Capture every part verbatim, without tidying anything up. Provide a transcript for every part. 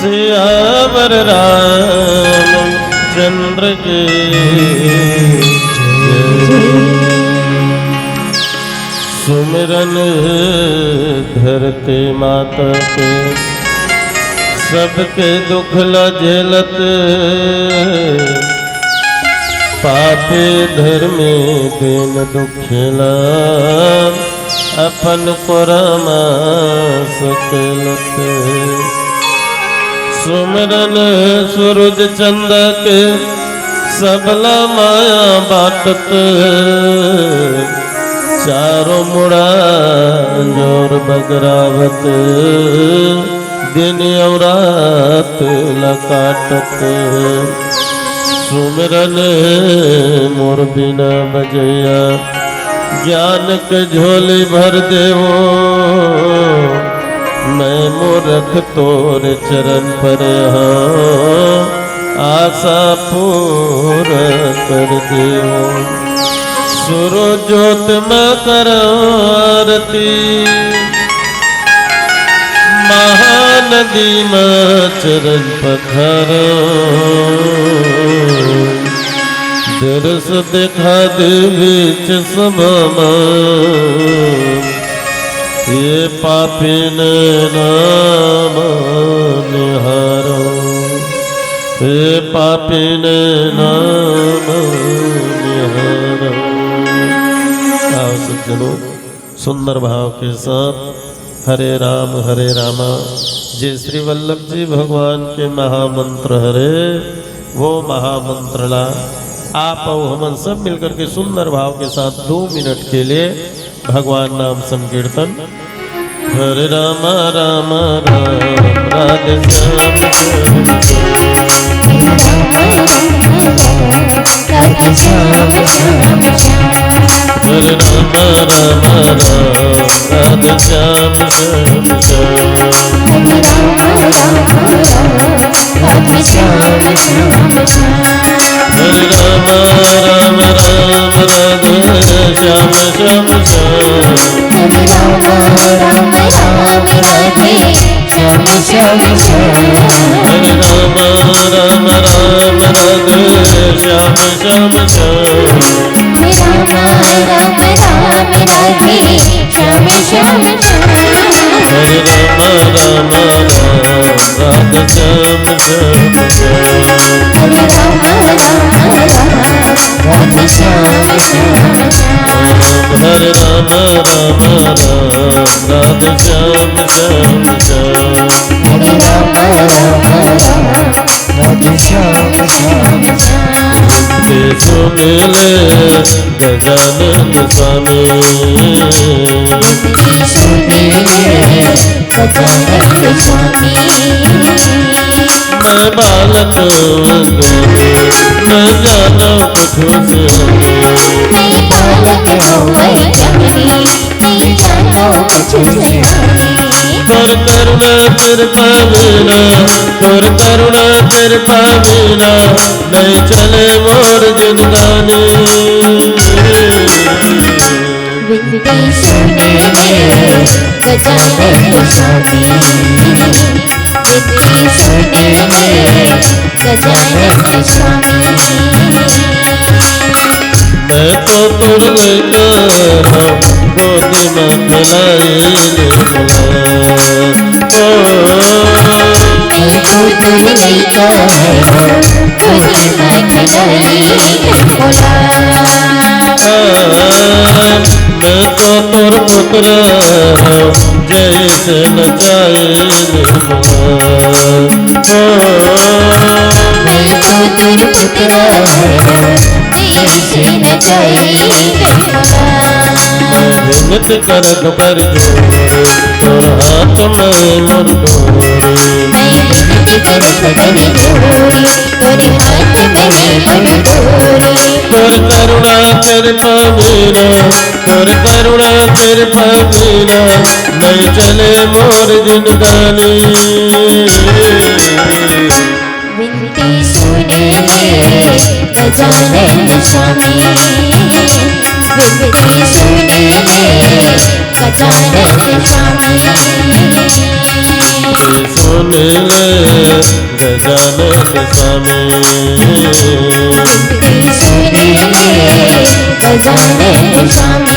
सियावर रामचंद्र की जय। सुमिरन धरती माता के, सबके दुख ला झेलत, पापी धर्मी दीन दुखिला अपन कोरा मा सकेलत। सुमिरन सूरज चंदा के, सबला माया बांटत, चारों मुड़ा जोर बगरावत, दिन अउ रात ला काटत। सुमिरन मोर बीना बजइया, ज्ञान के झोली भर देवो। मैं मूरख तोर चरण परे हंव, आसा पूरा कर देवो। सुरो जोत म करंव आरती, महानदी म चरण पखारंव। दरस देखा दे बीच सभा म, ये पापी नैना म निहारंव, ये पापी नैना म निहारंव। आओ सज्जनों, सुंदर भाव के साथ हरे राम हरे रामा, जे श्री वल्लभ जी भगवान के महामंत्र हरे, वो महामंत्र ला आप अउ हमन सब मिलकर के सुंदर भाव के साथ दो मिनट के लिए भगवान नाम संकीर्तन। हरे रामा रामा राम, राधे श्याम श्याम श्याम। हरे रामा रामा राम, राधे श्याम श्याम श्याम। हरे राम राम राम राम, राधे श्याम श्याम श्याम। हरे राम राम राम, राधे श्याम श्याम श्याम। हरे राम राम राम, राधे श्याम श्याम श्याम। हरे राम राम राम, राधे श्याम श्याम श्याम। हरे राम राम राम, राधे श्याम श्याम श्याम। हरे राम राम राम, राधे श्याम श्याम श्याम। हरे राम राम राम, राधे श्याम श्याम श्याम। हरे राम राम राम, राधे श्याम श्याम श्याम। सुन ले गजानन स्वामी, सुन ले गजानन स्वामी। मैं बालक हूँ अज्ञानी, न जानो कुछ स्वामी। मैं बालक हूँ अज्ञानी, नहीं जानो कुछ स्वामी। तोर करुणा कृपा बिना, तोर करुणा कृपा बिना, नहीं चले मोर जिंदगानी। विनती सुन ले गजानन स्वामी, विनती सुन ले गजानन स्वामी। मैं तो तोर लइका हूँ, गोदी में खेलाई ले मोला। ओ, मैं तो तोर लइका हूँ, गोदी में खेलाई ले मोला। मैं तो तोर पुत्र हूँ, जैसे नचाई ले मोला। मैं तो तोर पुत्र हूँ, जैसे नचाई ले मोला। मैं विनती करत कर जोड़ी, तोर हाथ में मोर डोरी। मैं विनती करत कर जोड़ी, तोर हाथ में मोर डोरी। तोर करुणा कृपा बिना, तोर करुणा कृपा बिना, नहीं चले मोर जिंदगानी। विनती सुन ले गजानन स्वामी, विनती सुन ले गजानन स्वामी। सुन ले गजानन स्वामी। त्रिशूल ले गजानन स्वामी।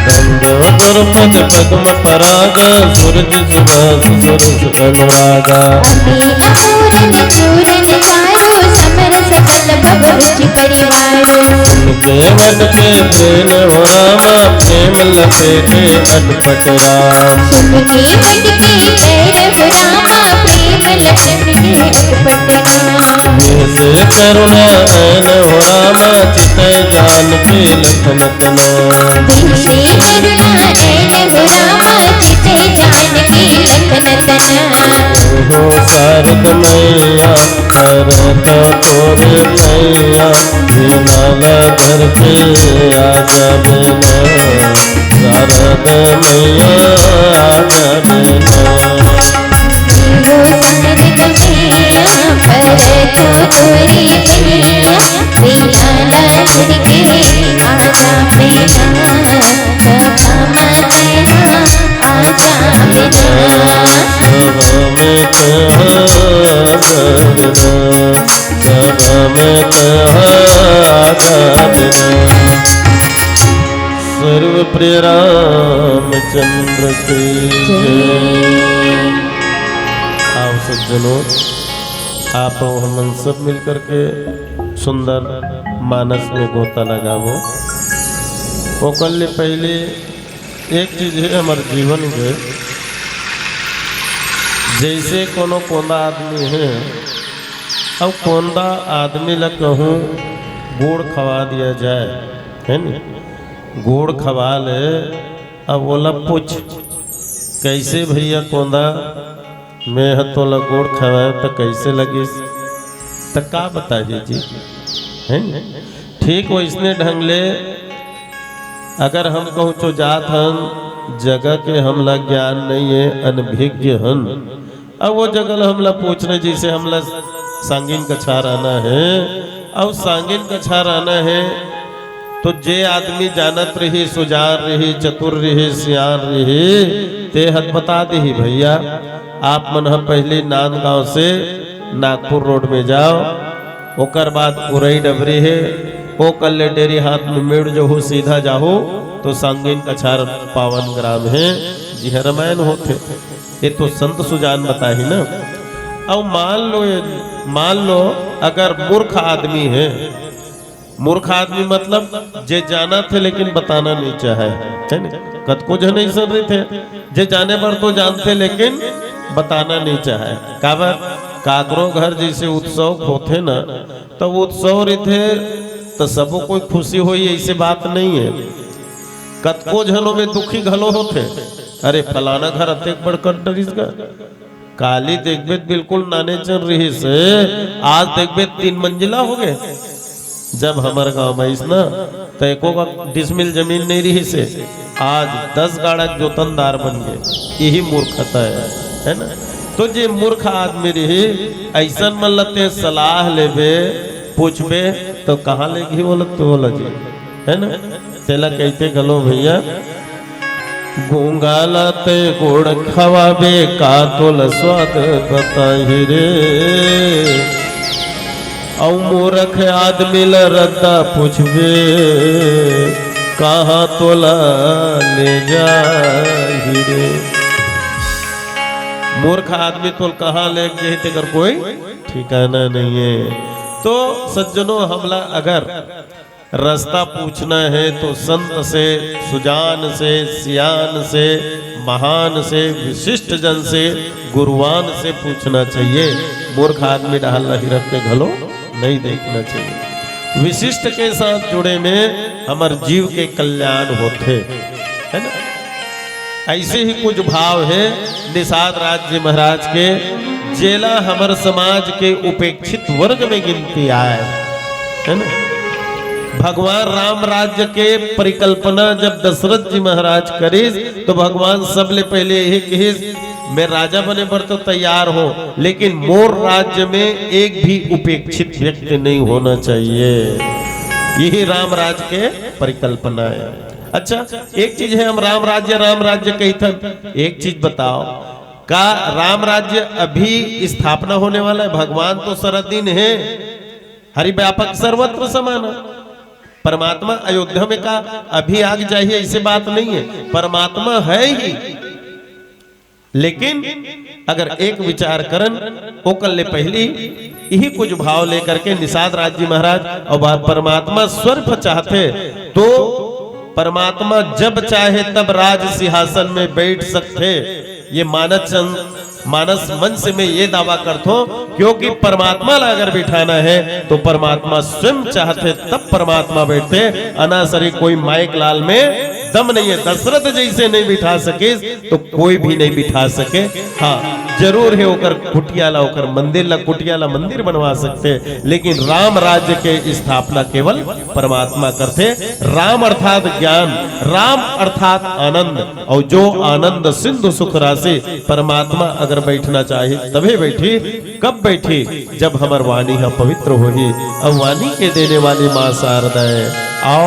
गंगोदर पद पद्म पराग, सूरज सुभाष सरस अनुरागा। अति अपूरन चूरन चारो, समरस बल भव उच्च परिवारो। सुन के मन के प्रेम हो रामा, प्रेम लपेटे अटपट राम। सुन के मन के प्रेम हो रामा, प्रेम लपेटे अटपट राम। जैसे करुणा नैन हो रामा, चित जानकी लखन तना। जैसे करुणा नैन हो रामा, चित जानकी लखन तना। हो शारद मैया, करत तोरे मैया, बिना धरती आजा बिना। शारद मैया आजा बिना। हो शारद मैया, करत तोरे मैया, बिना धरती आजा बिना। सभा में तैं आजा बिना। सभा में तैं आजा बिना। सभा में तैं आजा बिना। सर्वप्रिय रामचंद्र की जय। आओ सज्जनों, आप अउ हमन सब मिल करके सुंदर मानस में गोता लगाबो। ओकर ले पहले एक चीज हे हमर जीवन के, जैसे कोनो कोंदा आदमी हे, अउ कोंदा आदमी ला कहूँ गोड़ खवा दिया जाए, है नी? गोड़ खवा ले, अब ओला पूछ, "कैसे भैया कोंदा, मैं ह तोला गोड़ खवाए त कैसे लगिस?" त का बताही जी, हैं? ठीक वैसने ढंग ले अगर हम कहूँ चो जात हन, जगह के हमला ज्ञान नहीं है, अनभिज्ञ हन, अब वो जगह ल हमला पूछना, जैसे हमला सांगिन कछार आना है, अउ सांगिन कछार आना है, तो जे आदमी जानत रही, सुजान रही, चतुर रही, सियान रही, ते हर बता देही, "भैया, आप मन ह पहली नांदगांव से नागपुर रोड में जाओ, ओकर बाद उरई डबरी हे, ओ कल्ले डेरी हाथ में मिड़ जहू, सीधा जाहू, तो सांगिन कछार पावन ग्राम हे, जिहां रमायन होथे।" ये तो संत सुजान बताही ना। अउ मान लो, ये, मान लो अगर मूर्ख आदमी हे, मूर्ख आदमी मतलब जे जानत हे लेकिन बताना नहीं चाहे, है नी? कतको झन अइसन रहिथे, जे जाने बर तो जानथे लेकिन बताना नहीं चाहे। काबर? काकरो घर जैसे उत्सव होथे ना, तब उत्सव रहिथे त सबो कोई खुशी होही, ऐसे बात नहीं है। कतको झन ओमे दुखी घलो होथे, "अरे फलाना घर अतेक बड़ कर डरिस गा।" काली देखबे त बिल्कुल नाने चन रिहिस, आज देखबे त तीन मंजिला हो गए। जब हमर गांव में आइस ना, त एको का डिसमिल जमीन नहीं रिहिस, आज दस गाड़ा जोतनदार बन गए। यही मूर्खता है, है ना? तो जे मूर्ख आदमी रही, ऐसन मन ल ते सलाह लेबे, पूछबे, तो कहाँ लेगही बोला, तो बोला जी, है ना? तेला कहिथे घलो भैया, "गूंगा ला ते गोड़ खवाबे, का तोला स्वाद बताही रे। अउ मूरख आदमी ला रद्दा पूछबे, कहाँ तोला ले जाही रे।" मूर्ख आदमी तोला कहाँ ले जाही, तेकर कोई ठिकाना नहीं है। तो सज्जनों, हमला अगर रास्ता पूछना है तो संत से, सुजान से, सियान से, महान से, विशिष्ट जन से, गुरुवान से पूछना चाहिए। मूर्ख आदमी डहर ला हिरक के घलो नहीं देखना चाहिए। विशिष्ट के साथ जुड़े में हमर जीव के कल्याण होथे, है ना? ऐसे ही कुछ भाव हे निषाद राज जी महाराज के, जेला हमर समाज के उपेक्षित वर्ग में गिनती आय, है ना? भगवान राम राज्य के परिकल्पना जब दशरथ जी महाराज करिस, तो भगवान सबले पहले यही कहिस, मैं राजा बने बर तो तैयार हूं, लेकिन मोर राज्य में एक भी उपेक्षित व्यक्ति नहीं होना चाहिए। यही राम राज्य के परिकल्पना है। अच्छा, एक चीज है, हम राम राज्य, राम राज्य कहिथन, एक चीज बताओ, का राम राज्य अभी स्थापना होने वाला है? भगवान तो सरदिन है, हरि व्यापक सर्वत्र समाना। परमात्मा अयोध्या में का अभी आग जाही, ऐसे बात नहीं है, परमात्मा है ही। लेकिन अगर एक विचार करन, ओकर ले पहली यही कुछ भाव लेकर के निषाद राज जी महाराज और बा-, परमात्मा स्वरूप चाहथे तो परमात्मा जब चाहे तब राज सिंहासन में बैठ सकथे। ये मानस चंद मानस मंच में ये दावा करथो, क्योंकि परमात्मा ला अगर बिठाना है तो परमात्मा स्वयं चाहथे तब परमात्मा बैठथे। अनासरी कोई माइक लाल में दम नहीं है। दशरथ जैसे नहीं बिठा सके तो कोई भी नहीं बिठा सके। हाँ, जरूर है ओकर कुटिया ला, ओकर मंदिर ला, कुटिया ला मंदिर बनवा सकथे, लेकिन राम राज्य के स्थापना केवल परमात्मा करथे। राम अर्थात ज्ञान, राम अर्थात आनंद, और जो आनंद सिंधु सुख राशि, परमात्मा अगर बैठना चाही तभे बैठी। कब बैठी? जब हमर वाणी ह पवित्र होही। अब वाणी के देने वाली माँ शारदा है। आओ,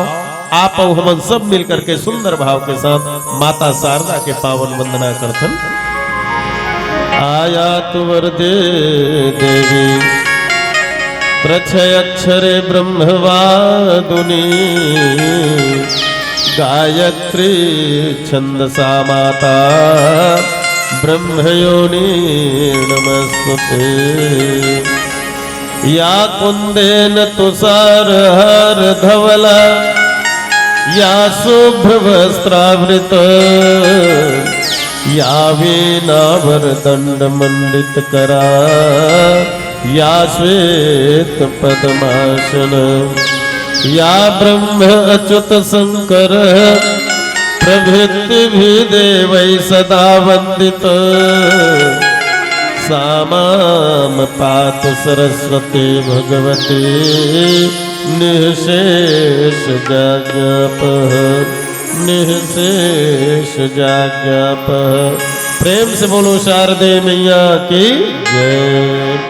आप अउ हमन सब मिल करके सुंदर भाव के साथ माता शारदा के पावन वंदना करथन। आयातु वरदे देवी प्रथयक्षरे ब्रह्मवादुनी। गायत्री छंदसा माता ब्रह्मयोनि नमस्तुते। या कुंदेन तुषारहार धवला या शुभ्रवस्त्रावृत या वीणावरदंड मंडित करा या श्वेत पद्मासन। या ब्रह्म अच्युत शंकर प्रभृति भी देवै सदा वंदित। सा माम पातु सरस्वती भगवती निःशेष जाज्ञापह, निःशेष जाज्ञापह। प्रेम से बोलो शारदे मैया की जय।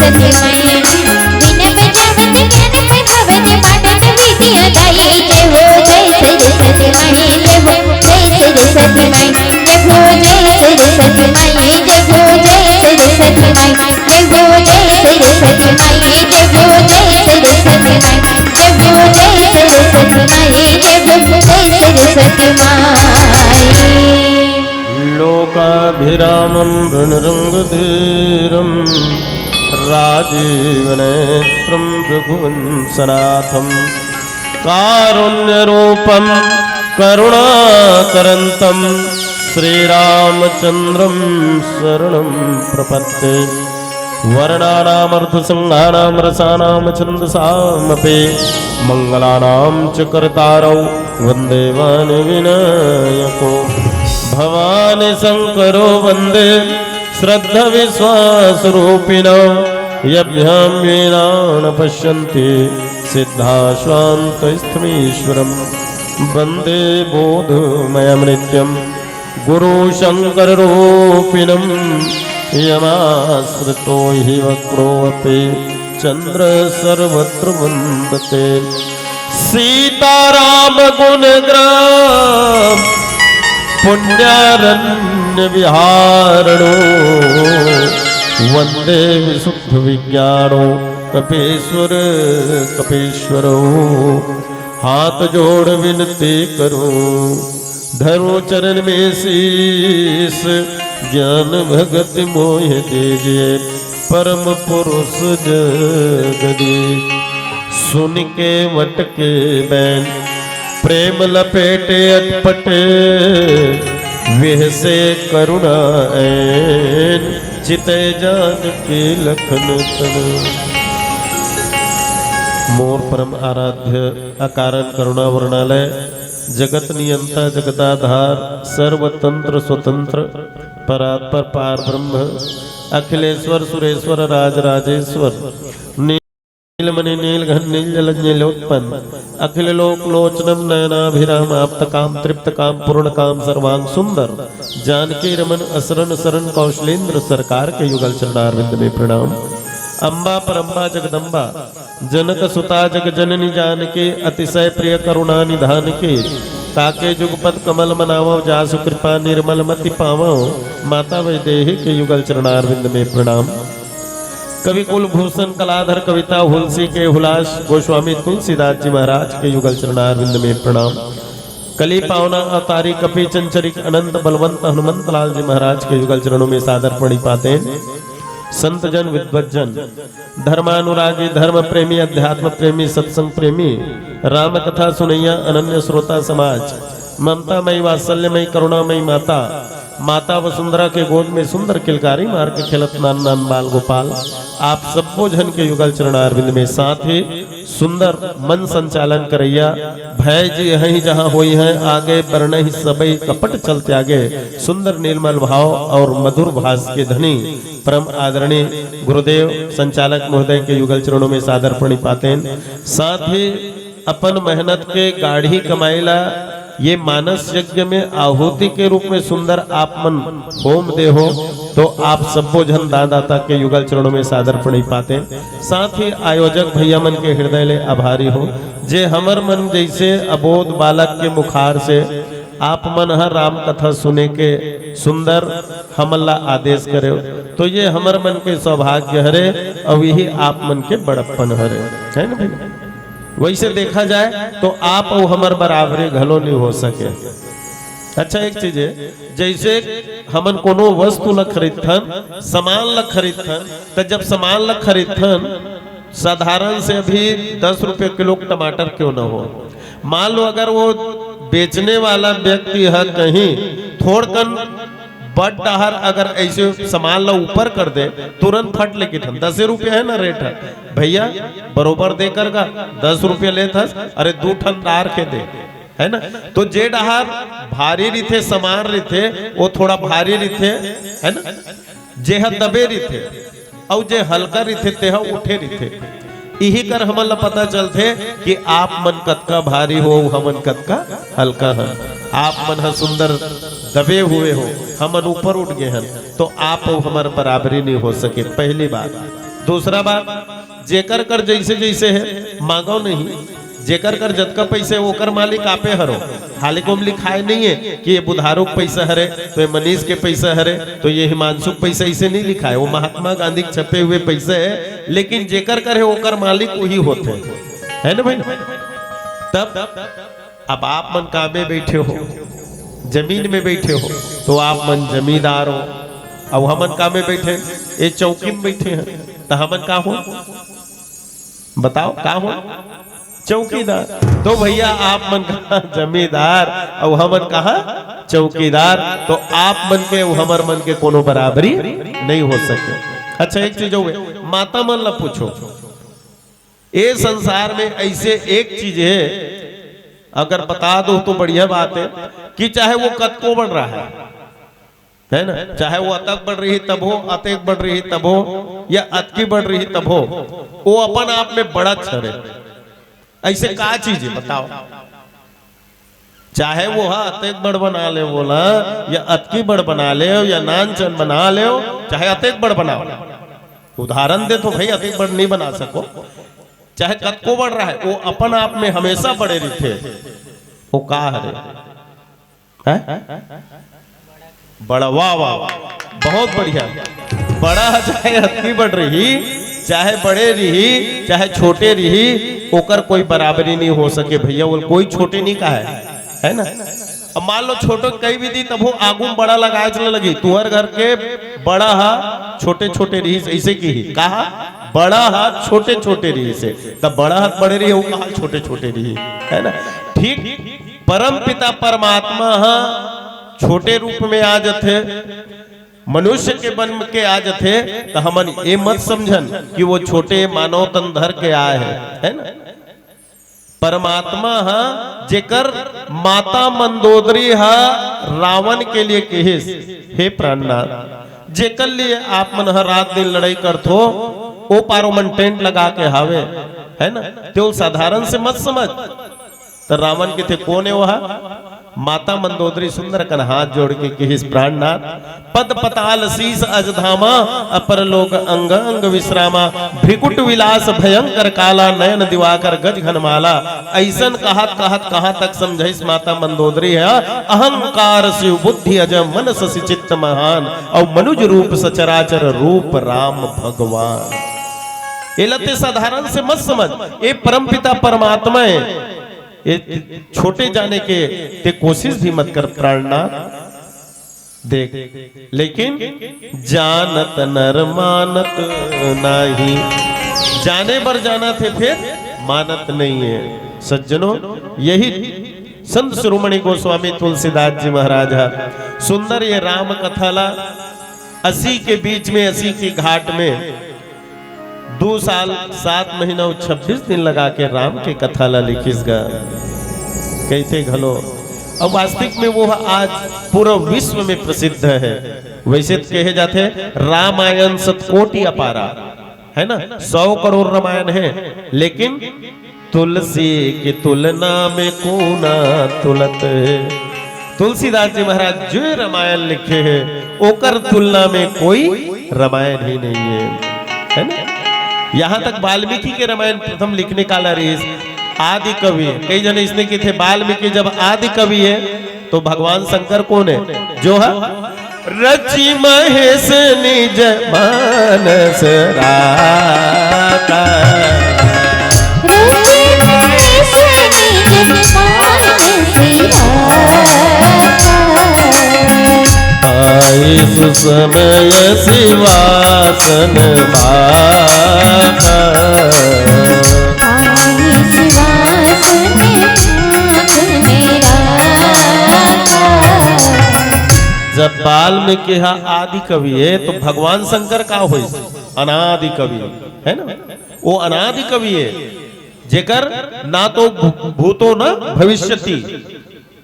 सरस्वती माई। बिन बचावत ज्ञान पाई पावत पाटन विद्या दाई। जय हो जय सरस्वती माई, जय हो जय सरस्वती माई। जय हो जय सरस्वती माई, जय हो जय सरस्वती माई। जय हो जय सरस्वती माई, जय हो जय सरस्वती माई। जय हो जय सरस्वती माई, जय हो जय सरस्वती माई। लोकाभिरामं रणरङ्गधीरं राजीवनेत्रं रघुवंशनाथं कारुण्यरूपं करुणाकरन्तं श्रीरामचन्द्रं शरणं प्रपद्ये। वर्णानामर्थसङ्घानां रसानां छन्दसामपि मङ्गलानां च कर्तारौ वन्दे वाणिविनायकौ। भवानी शङ्करो वन्दे श्रद्धाविश्वासरूपिणौ। यभ्यां येना न पश्यन्ति सिद्धाः स्वान्तस्थमीश्वरम्। वन्दे बोधमयं नित्यं गुरुशङ्कररूपिणं। यमाश्रितो हि वक्रोऽपि चन्द्रः सर्वत्र वन्दते। सीतारामगुणग्राम पुण्यारण्यविहारिणौ। वन्दे विशुद्धविज्ञानौ कपीश्वर कपीश्वरौ। हाथ जोड़ विनती करूं धरूं चरण में शीश। ज्ञान भगति मोहि दीजिए परम पुरुष जगदीश। सुनिके वटके बैन प्रेम लपेटे अटपटे। विहसे करुणा ऐन चितै जानकी लखन तन। मोर परम आराध्य अकारण करुणा वर्णालय जगत नियंता जगदाधार सर्वतंत्र स्वतंत्र परात्पर पार ब्रह्म अखिलेश्वर सुरेश्वर राज राजेश्वर नीलमणि नीलघन नील जल नीलोत्पन्न अखिल लोक लोचनम नयनाभिराम आप्त काम तृप्त काम पूर्ण काम सर्वांग सुंदर जानकी रमन असरन सरन कौशलेंद्र सरकार के युगल चरणारविंद में प्रणाम। अम्बा परम्बा जगदम्बा जनक सुता जग जननी जानकी अतिशय प्रिय करुणा निधान की। ताके जुगपत कमल मनावो जासु कृपा निर्मल मति पावो। माता वैदेही के युगल चरणारविंद में प्रणाम। कवि कुलभूषण कलाधर कविता हुलसी के हुलास गोस्वामी तुलसीदास जी महाराज के युगल चरणारविंद में प्रणाम। कली पावना अवतारी कपि चंचरिक अनंत बलवंत हनुमंत लाल जी महाराज के युगल चरणों में सादर प्रणिपातेन। संत जन विद्वत जन धर्मानुरागी धर्म प्रेमी अध्यात्म प्रेमी सत्संग प्रेमी राम कथा सुनैया अनन्य श्रोता समाज ममता मई वात्सल्य मई करुणा मई माता माता वसुंधरा के गोद में सुंदर किलकारी मार के खेलत नान नान बाल गोपाल आप सबो झन के युगल चरणारविंद में साथ ही सुंदर मन संचालन करैया भय जी हई जहाँ होई है आगे बरनही सबई कपट चल त्यागे। सुंदर निर्मल भाव और मधुर भास के धनी परम आदरणीय गुरुदेव संचालक महोदय के युगल चरणों में सादर प्रणिपातेन। साथ ही अपन मेहनत के गाढ़ी कमाई ला ये मानस यज्ञ में आहुति के रूप में सुंदर आप मन होम दे हो तो आप सब्बो झन दान दाता के युगल चरणों में सादर प्रणिपातेन। साथ ही आयोजक भैया मन के हृदय ले आभारी हो जे हमर मन जैसे अबोध बालक के मुखार से आप मन ह राम कथा सुने के सुंदर हमन ला आदेश करे तो ये हमर मन के सौभाग्य हरे और यही आप मन के बड़प्पन हरे, है ना भाई? वैसे देखा जाए तो आप अउ हमर बराबरी घलो नहीं हो सके। अच्छा, एक चीज है, जैसे हमन कोनो वस्तु ला खरीदथन, सामान ला खरीदथन, त जब सामान ला खरीदथन, साधारण से अभी दस रुपये किलो टमाटर क्यों ना हो, मान लो अगर वो बेचने वाला व्यक्ति ह कहीं थोड़कन बड़ डहर अगर ऐसे सामान ला ऊपर कर दे, तुरंत फट ले किथन, दसे रुपये है ना रेट है भैया, बरोबर दे कर गा, दस रुपये लेत हस, अरे दू ठन दार के दे, है ना? तो जे डहर भारी रिथे, सामान रिथे, वो थोड़ा भारी रिथे, है ना? जे ह दबे रिथे, अउ जे हल्का रिथे, ते ह उठे रिथे। इही कर हमन ला पता चलथे कि आप मन कतका भारी हो, अउ हमन कतका हल्का हन। आप मन ह सुंदर दबे हुए हो, हमन ऊपर उठ गए हन, तो आप अउ हमर बराबरी नहीं हो सके। पहली बात। दूसरा बात, जेकर कर जैसे जैसे है, मांगो नहीं। जेकर कर जतका पैसे है, ओकर मालिक आपे हरो। हाले को हम लिखाए नहीं है कि ये बुधारू के पैसा हरे, तो ये मनीष के पैसा हरे, तो ये हिमांशु के पैसा, इसे नहीं लिखा है। वो महात्मा गांधी के छपे हुए पैसे है, लेकिन जेकर कर है, ओकर मालिक वही होते हैं, है ना भाई? तब अब आप मन कामे बैठे हो, जमीन में बैठे हो, तो आप मन जमींदार हो। अब हमन कामे बैठे, ये चौकी में बैठे हैं, तो हमन का हो? बताओ, का हो? चौकीदार। तो भैया, आप मन कहाँ जमींदार, अब हमन कहाँ चौकीदार? तो आप मन के, अउ हमर मन के कोनो बराबरी नहीं हो सके। अच्छा, एक चीज हो, माता मन ला पूछो, ए संसार में ऐसे एक चीज है, अगर बता दो तो बढ़िया बात है, कि चाहे वो कतको बड़ रहा है, है ना, चाहे वो अतक बड़ रही तब हो, अतेक बड़ रही तब हो, या अतकी बड़ रही तब हो, वो अपन आप में बड़ा छरे। ऐसे का चीज है, बताओ? चाहे वो हा अतेक बड़ बना ले बोला, या अतकी बड़ बना ले, या नानचन बना ले, चाहे अतेक बड़ बनाओ। उदाहरण दे तो भाई, अतेक बड़ नहीं बना सको, चाहे कतको बड़ रहा है, वो अपन आप में हमेशा बड़े रहिथे। वो का हरे? हैं? बड़ा, वाह, वाह, वाह, बहुत बढ़िया। बड़ा ह चाहे अतकी बड़ रही, चाहे बड़े रही, चाहे छोटे रही, ओकर कोई बराबरी नहीं हो सके भैया। वो कोई छोटे नहीं कहा है, है ना? अब मान लो छोटो कई भी दी, तब वो आगू में बड़ा लगाए चले लगी। तुहर घर के बड़ा हा छोटे छोटे रही, ऐसे की ही कहा, बड़ा हा छोटे छोटे रही से, तब बड़ा हा बड़े रही, वो कहा छोटे छोटे रही, है ना? ठीक परम पिता परमात्मा हा छोटे रूप में आ जथे, मनुष्य के बन के आ जथे, तो हमन ये मत समझन कि वो छोटे मानव तन धर के आए हैं, है ना? परमात्मा हा, जेकर माता मंदोदरी हा रावण के लिए किहिस, "हे प्राणनाथ, जेकर लिए आप मन ह रात दिन लड़ाई करथो, ओ पारो मन टेंट लगा के हावे, है ना? तेल साधारण से मत समझ।" तो रावण के थे, "कोन है वह?" माता मंदोदरी सुंदर कन हाथ जोड़ के किहिस, "प्राणनाथ, पद पताल शीस अज धामा, अपर लोक अंग अंग विश्रामा, भृकुट विलास भयंकर काला, नयन दिवाकर गज घन माला।" ऐसन कहत कहत कहाँ तक समझाइस माता मंदोदरी है, "अहंकार शिव बुद्धि अज, मन शशि चित्त महान, और मनुज रूप सचराचर, रूप राम भगवान।" एला ते साधारण से मत समझ, ए परमपिता परमात्मा है, ये छोटे जाने के ते कोशिश भी मत कर प्राणनाथ। देख, लेकिन जानत नर मानत नाही, जाने बर जाना थे फिर मानत नहीं है। सज्जनों, यही संत शिरोमणि गोस्वामी तुलसीदास जी महाराज है। सुंदर ये राम कथा ला, असी के बीच में, असी के घाट में दो साल, सात महीना और छब्बीस दिन लगा के राम के कथा ला लिखिस गा, कहिथे घलो। अब वास्तविक में वो आज पूरा विश्व में प्रसिद्ध है। वैसे तो कहे जाथे, "रामायण सतकोटि अपारा", है ना, सौ करोड़ रामायण है, लेकिन तुलसी की तुलना में कोना तुलत। तुलसीदास जी महाराज जो रामायण लिखे हैं, ओकर तुलना में कोई रामायण ही नहीं है, है ना? यहाँ तक वाल्मीकि के रामायण प्रथम लिखने काला रहिस आदि कवि। कई जने इसने कथे, वाल्मीकि जब आदि कवि है, तो भगवान शंकर कोन है? जो है रचि महेश निज मानस राखा। रचि महेश निज मानस राखा। आइ सुसमय सिवासन बाखा। आइ सिवासन बाखा। जब वाल्मीकि हा आदि कवि है, तो भगवान शंकर का होइस? अनादि कवि, है ना? वो अनादि कवि है, जेकर ना तो भू-, भूतो ना भविष्यति,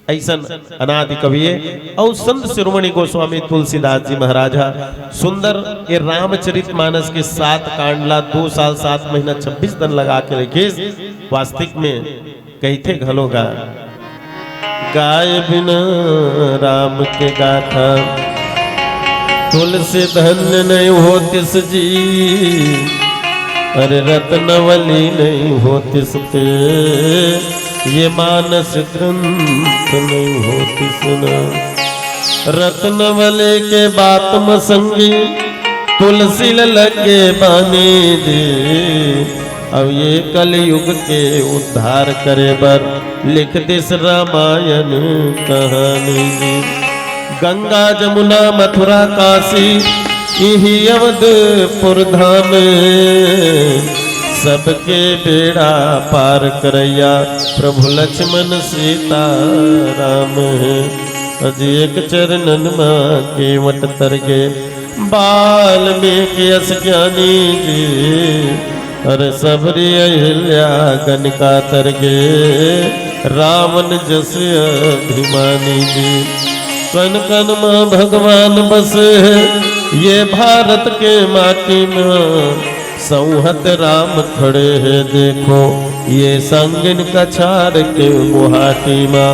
ऐसन अनादि कवि है। और संत शिरोमणि गोस्वामी तुलसीदास जी महाराज हा सुंदर ये रामचरित मानस के सात कांड ला दो साल, सात महीना, छब्बीस दिन लगा के लिखिस। वास्तविक में कहिथे घलो गा, गाय बिन राम के गाथा, तुलसी धन्य नहीं होतिस जी। अरे रत्नवली नहीं होतिस ते, ये मानस ग्रंथ नहीं होतिस ना। रत्नवली के बात म संगी तुलसी ल लगे बानी जी। अब ये कलयुग के उद्धार करे बर लिख दिस रामायण कहानी जी। गंगा जमुना मथुरा काशी इही अवधपुर धाम, सबके बेड़ा पार करैया प्रभु लक्ष्मण सीता राम। अजी एक चरणन मा केवट तरगे वाल्मीकि अस ज्ञानी जी। अरे सबरी अहिल्या गन का तरगे रावण जस अभिमानी जी। कन कन मा भगवान बसे हे ये भारत के माटी मा। संहत राम खड़े हे देखो ये संगिन कछार के गुवाहाटी मा।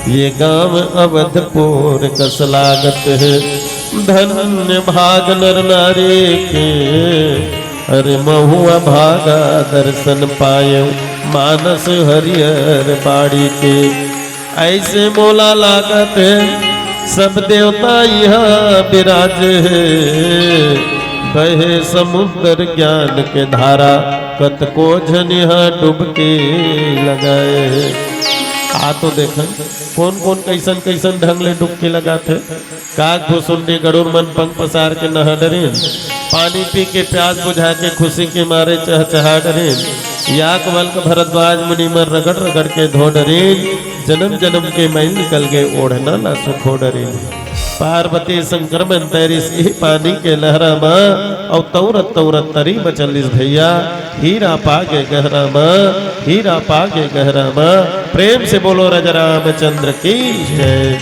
ये गांव अवधपुर कस लागत हे धन्य भाग नर नारी के। अरे महुआ भागा दर्शन पायो मानस हरियर बाड़ी के। ऐसे मोला लागत हे सब देवता इहाँ बिराज हे। बहे समुद्र ज्ञान के धारा कतको झन इहाँ डुबकी लगाए हे। आ तो देखन कोन कोन कैसन कैसन ढंग ले डुबकी लगाथे। काग भुसुंडी गरुड़ मन पंख पसार के नहा डरिन, पानी पी के प्यास बुझा के खुशी के मारे चहचहा डरिन, याक वल्क भरद्वाज मुनि मन रगड़ रगड़ के धो डरिन, जन्म जन्म के मैल निकल गे ओढ़ना ला सुखो डरिन। पार्वती संक्रमण तैरिस इही पानी के लहरा मा, अउ तौरत तौरत तरी म चलिस भैया, हीरा पागे गहरा मा, हीरा पागे गहरा मा। प्रेम से बोलो राजा रामचंद्र की जय।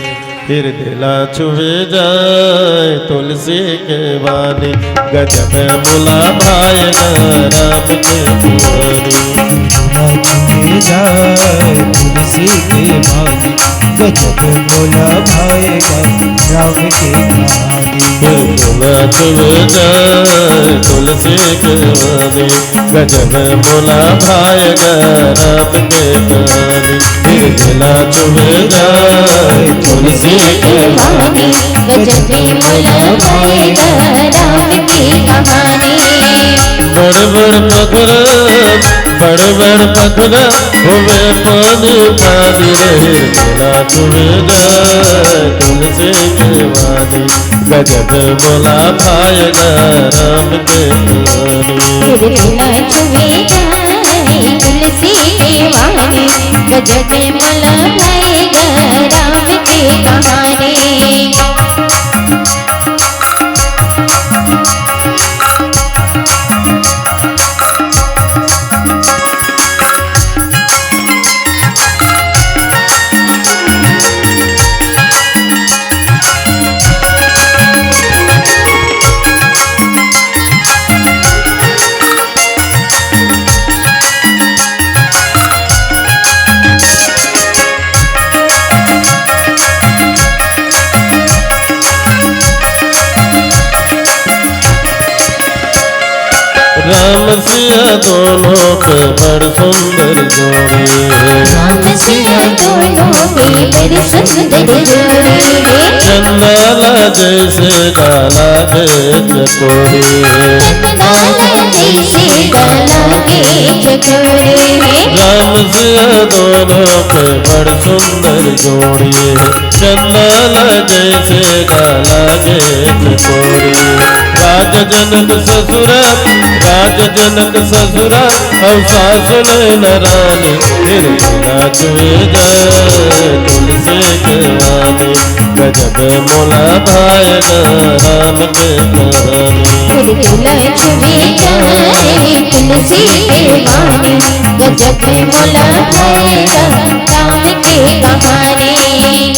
फिर दिला छुए जाए तुलसी के बानी, गजब मोला भाए राम के दुआरी। छुए जाए तुलसी के बानी, गजब मोला भाए राम के दुआरी। फिर दिला छुए जाए तुलसी के बानी, गजब मोला भाएगा राम के पानी। फिर दिला छुए जाए तुलसी के बानी, गजब मोला भाएगा राम की कहानी। बड़ बड़ पथरा, बड़ बड़ पथरा होवे पानी पानी रे। दिला छुए जाए तुलसी के बानी, गजब मोला भाएगा राम के पानी। दिला छुए जाए तुलसी के बानी, गजब मोला भाएगा राम के कहानी। राम सिया दोनों के बड़ सुंदर जोड़ी है। राम सिया दोनों के बड़ सुंदर जोड़ी है। चंदा ला जैसे डाला है चकोरी है। चंदा ला जैसे डाला है चकोरी है। राम सिया दोनों के बड़ सुंदर जोड़ी है। चंदा ला जैसे डाला है चकोरी। राज जनक ससुरा, राज जनक ससुरा, अउ सास नैना रानी, फिर दिला छुए जाए तुलसी के बानी, गजब मोला भाएगा राम के पानी। फिर दिला छुए जाए तुलसी के बानी, गजब मोला भाएगा राम के कहानी।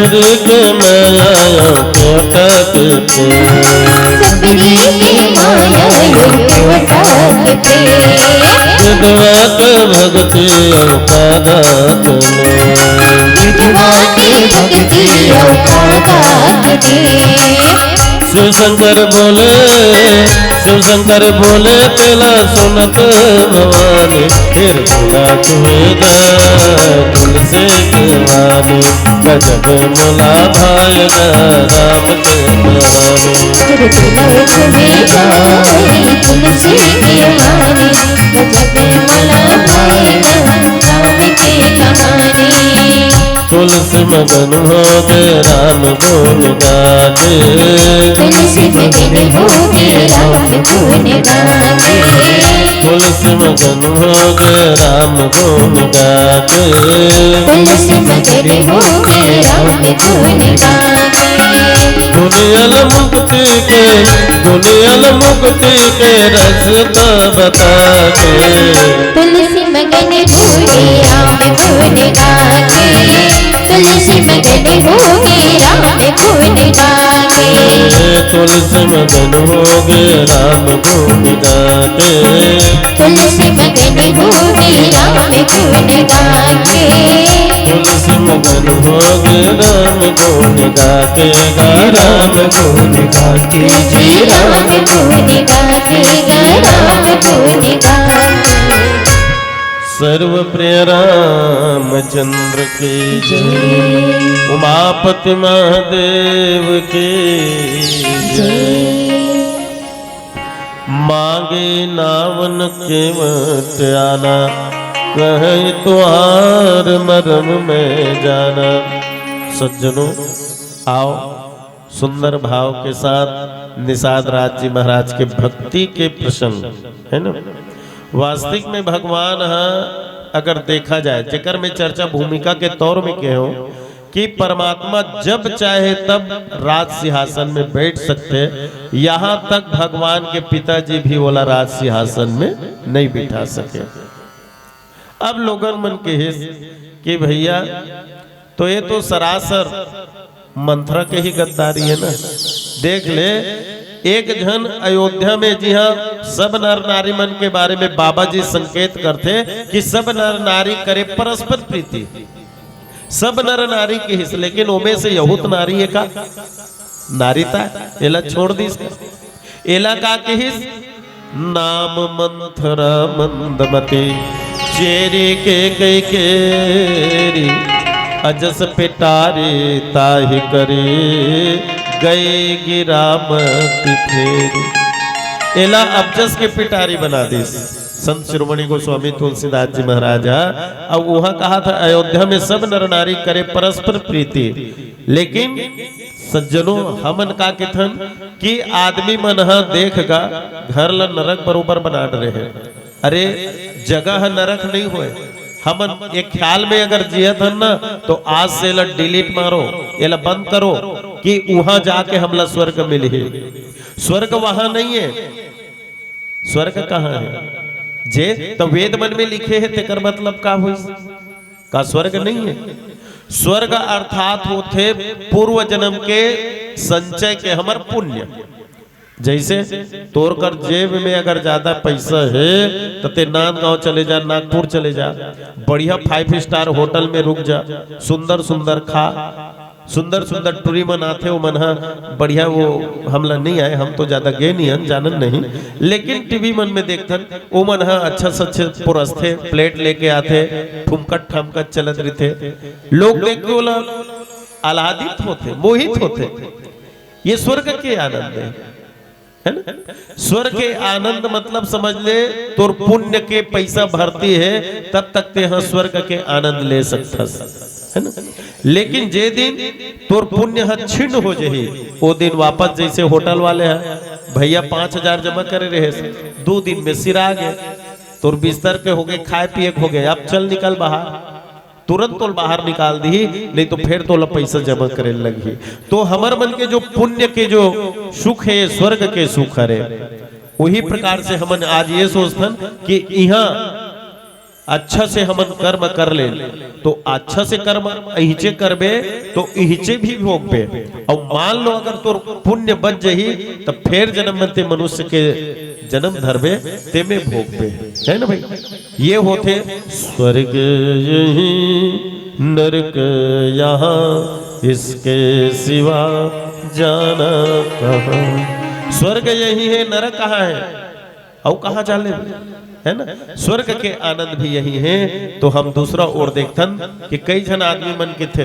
सबरी के माया अउ कोटा के तेल। सबरी के माया अउ कोटा के तेल। विधवा के भक्ति अउ कागा के मेल। विधवा के भक्ति अउ कागा के मेल। शिव शंकर बोले, शिव शंकर बोले, तेला सुनत भवानी, फिर भुला तुहे गा तुलसी के वाली। गजब मोला भाय गा राम के कहानी। फिर भुला तुहे गा तुलसी के वाली। गजब मोला भाय गा राम के कहानी। तुलसी मगन होगे राम गुन गाके। तुलसी मगन होगे राम गुन गाके। तुलसी मगन होगे राम गुन गाके। तुलसी मगन होगे राम गुन गाके। दुनियल मुक्ति के, दुनियल मुक्ति के रस्ता बताके। तुलसी मगन होगे राम गुन गाके। तुलसी मगन होगे राम गुन गाके। तुलसी मगन होगे राम गुन गाके। तुलसी मगन होगे राम गुन गाके। तुलसी मगन होगे राम गुन गाके। गा राम गुन गाके। जी राम गुन गाके। गा राम गुन गाके। सर्वप्रिय रामचंद्र की जय। उमापति महादेव की जय। मांगे नावन केवट आना, कहे तुहार मरम में जाना। सज्जनों, आओ, सुंदर भाव के साथ निषाद राज जी महाराज के भक्ति के प्रसंग, है ना? वास्तविक में भगवान ह, अगर देखा जाए, जेकर में चर्चा भूमिका के तौर में कहे हो कि परमात्मा जब चाहे तब राज सिंहासन में बैठ सकते, यहाँ तक भगवान के पिताजी भी ओला राज सिंहासन में नहीं बिठा सके। अब लोगन मन कहिस कि भैया, तो ये तो सरासर मंथरा के ही गद्दारी है ना। देख ले, एक झन अयोध्या में जिहाँ सब नर नारी मन के बारे में बाबा जी संकेत करथे कि सब नर नारी करे परस्पर प्रीति, सब नर नारी कहिस, लेकिन ओमे से यहूत नारी एका नारी ता एला छोड़ दिस। एला का कहिस? नाम मंथरा मंदमती, चेरी के कई केरी, अजस पिटारी ताहि करी, गई गिरामती फेरी। एला अबजस के पिटारी बना दिस संत शिरोमणि गोस्वामी तुलसीदास जी महाराज ह। अब वहां कहा था, अयोध्या में सब नर नारी करे परस्पर प्रीति, लेकिन सज्जनों, हमन का किथन कि आदमी मन ह देख गा घर ल नरक बरोबर बना डरे हे। अरे, जगह ह नरक नहीं होय। हमन एक ख्याल में अगर जियत हन ना, तो आज से एला डिलीट मारो, एला बंद करो कि उहां जाके हमला स्वर्ग मिलही। स्वर्ग वहां नहीं है। स्वर्ग कहाँ है? जे तो वेद मन में लिखे हे, तेकर मतलब का होइस? का स्वर्ग नहीं है? स्वर्ग अर्थात होथे पूर्व जन्म के संचय के हमर पुण्य। जैसे तोर कर जेब में अगर ज्यादा पैसा है, तो ते नांदगांव चले जा, नागपुर चले जा, बढ़िया फाइव स्टार होटल में रुक जा, सुंदर सुंदर खा, सुंदर सुंदर टूरी मन आथे, ओ मन ह बढ़िया, वो हमला नहीं आए, हम तो ज्यादा गे नहीं हन, जानन नहीं, लेकिन टीवी मन में देखथन, ओ मन ह अच्छा से अच्छे पुरसथे, प्लेट लेके आथे, ठुमकत ठामकत चलत रहिथे। लोग देख के ओला आह्लादित होथे, मोहित होथे। ये स्वर्ग के आनंद है। है ना? स्वर्ग के आनंद मतलब समझ ले, तोर पुण्य के पैसा भरती है, तब तक ते ह स्वर्ग के आनंद ले सकथस, है ना? लेकिन जे दिन तोर पुण्य ह छिन्न हो जही, ओ दिन वापस जैसे होटल वाले ह, भैया पाँच हजार जमा करे रहे, दो दिन में सिरा गे, तोर बिस्तर के होगे, खाए पिए के होगे, अब चल निकल बाहर। तुरंत तोल बाहर निकाल दिही, नहीं तो फिर तोला पैसा जमा करे लगही। तो हमर मन के जो पुण्य के जो सुख है, ये स्वर्ग के सुख हरे। वही प्रकार से हमन आज ये सोचथन कि इहाँ अच्छा से हमन कर्म कर ले, तो अच्छा से कर्म इहिचे करबे, तो इहिचे भी भोगबे। अउ मान लो, अगर तोर पुण्य बच जही, त फेर जन्म में ते मनुष्य के जन्म धरबे, ते में भोगबे, है ना भाई? ये होथे स्वर्ग यही, नरक यहाँ, इसके सिवा जाना कहाँ। स्वर्ग यही है, नरक कहाँ है? अउ कहाँ जा लेबे, है ना? स्वर्ग के आनंद भी यही है। तो हम दूसरा ओर देखथन कि कई झन आदमी मन किथे,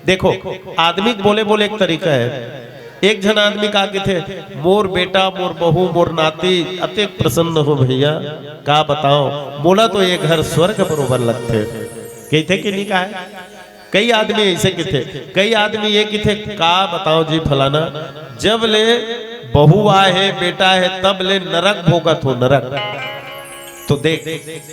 देखो, आदमी के बोले बोले एक तरीका है। एक झन आदमी का किथे, मोर बेटा, मोर बहू, मोर नाती अतेक प्रसन्न हो भैया, का बताओ, मोला तो ये घर स्वर्ग बरोबर लगथे। कहिथे कि नहीं कहा है? कई आदमी ऐसे किथे, कई आदमी ये किथे, का बताओ जी फलाना, जब ले बहू आए है, बेटा है, तब ले नरक भोगत हो, नरक। तो देख,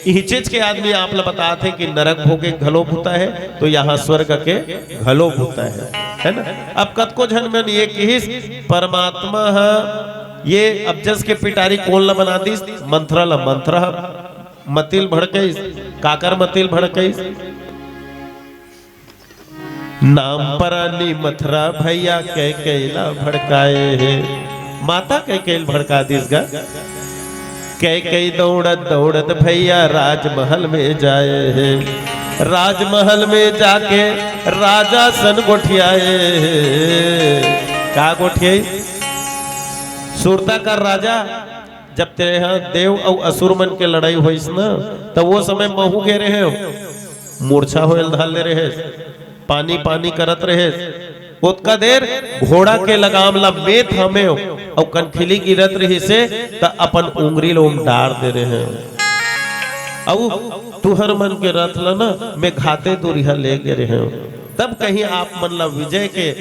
इही चीज के आदमी आप ला बतात हे कि नरक भोगे घलो भूता है, तो यहाँ स्वर्ग के घलो भूता है, है ना? अब कतको झन मन ये किहिस, परमात्मा ह ये अबजस के पिटारी कोन ला बना दिस? मंथरा ला। मंथरा ह मतिल भड़कइस, काकर मतिल भड़कइस? नाम परानी मथरा भैया कैकेयी ला भड़काए हे। माता कैकेयी ला भड़का दिस गा। कैकेयी दौड़त दौड़त भैया राजमहल में जाए हे। राजमहल में जाके राजा सन गोठियाए हे। का गोठियाई? सुरता कर राजा, जब तेरे यहाँ देव अउ असुर मन के लड़ाई होइस न, त वो समय महू गे रहेंव, मूर्छा होयल धर ले रहेस, पानी पानी करत रहेस। ओतका देर घोड़ा के लगाम ला में थामेंव अउ कनखिली गिरत रहिसे, त अपन उंगरी ल ओम डार दे रहेंव। अउ तुहर मन के रथ ला न में घाते दूरिहा ले गे रहेंव। तब कहीं आप मन ला विजय के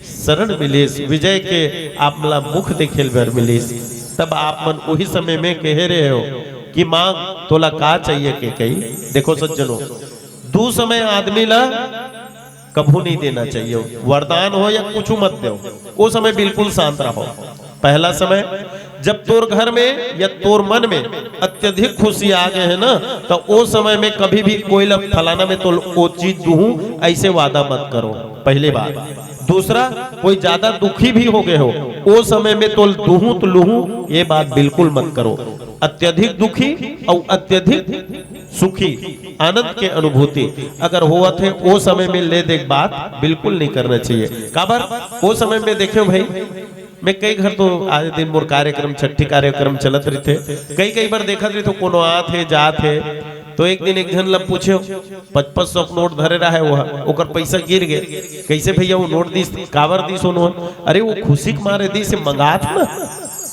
शरण मिलिस, विजय के आप मन ला मुख देखे बर मिलिस। तब आप मन उही समय में कहे रहेव कि मांग, तोला का चाहिए कैकेयी। देखो सज्जनों, दू समय आदमी ला कभू नहीं देना चाहिए, वरदान हो या कुछ मत देव, वो समय बिल्कुल शांत रहो। पहला समय, जब तोर घर में या तोर मन में अत्यधिक खुशी आ गे हे ना, त ओ समय में कभी भी कोई ला फलाना में तोल ओ चीज दूहूं, ऐसे वादा मत करो, पहली बात। दूसरा, कोई ज्यादा दुखी भी हो गे हो, ओ समय में तोल दूहूं त लूहूं, ये बात बिल्कुल मत करो। अत्यधिक दुखी अउ अत्यधिक सुखी, आनंद के अनुभूति अगर होवत हे, ओ समय में ले दे के बात बिल्कुल नहीं करना चाहिए। काबर? ओ समय में देखेंव भाई, मैं कई घर तो आज दिन मोर कार्यक्रम, छट्ठी कार्यक्रम चलत रहिथे, कई कई बार देखत रहिथे, कोनो आत हे, जात हे, तो एक दिन एक झन ला पूछेंव, पच पच सौ के नोट धरे रहे, वो ओकर पैसा गिर गे। कैसे भैया वो नोट दिस, काबर दिस वो नोट? अरे वो खुशी के मारे दिस, मंगात ना,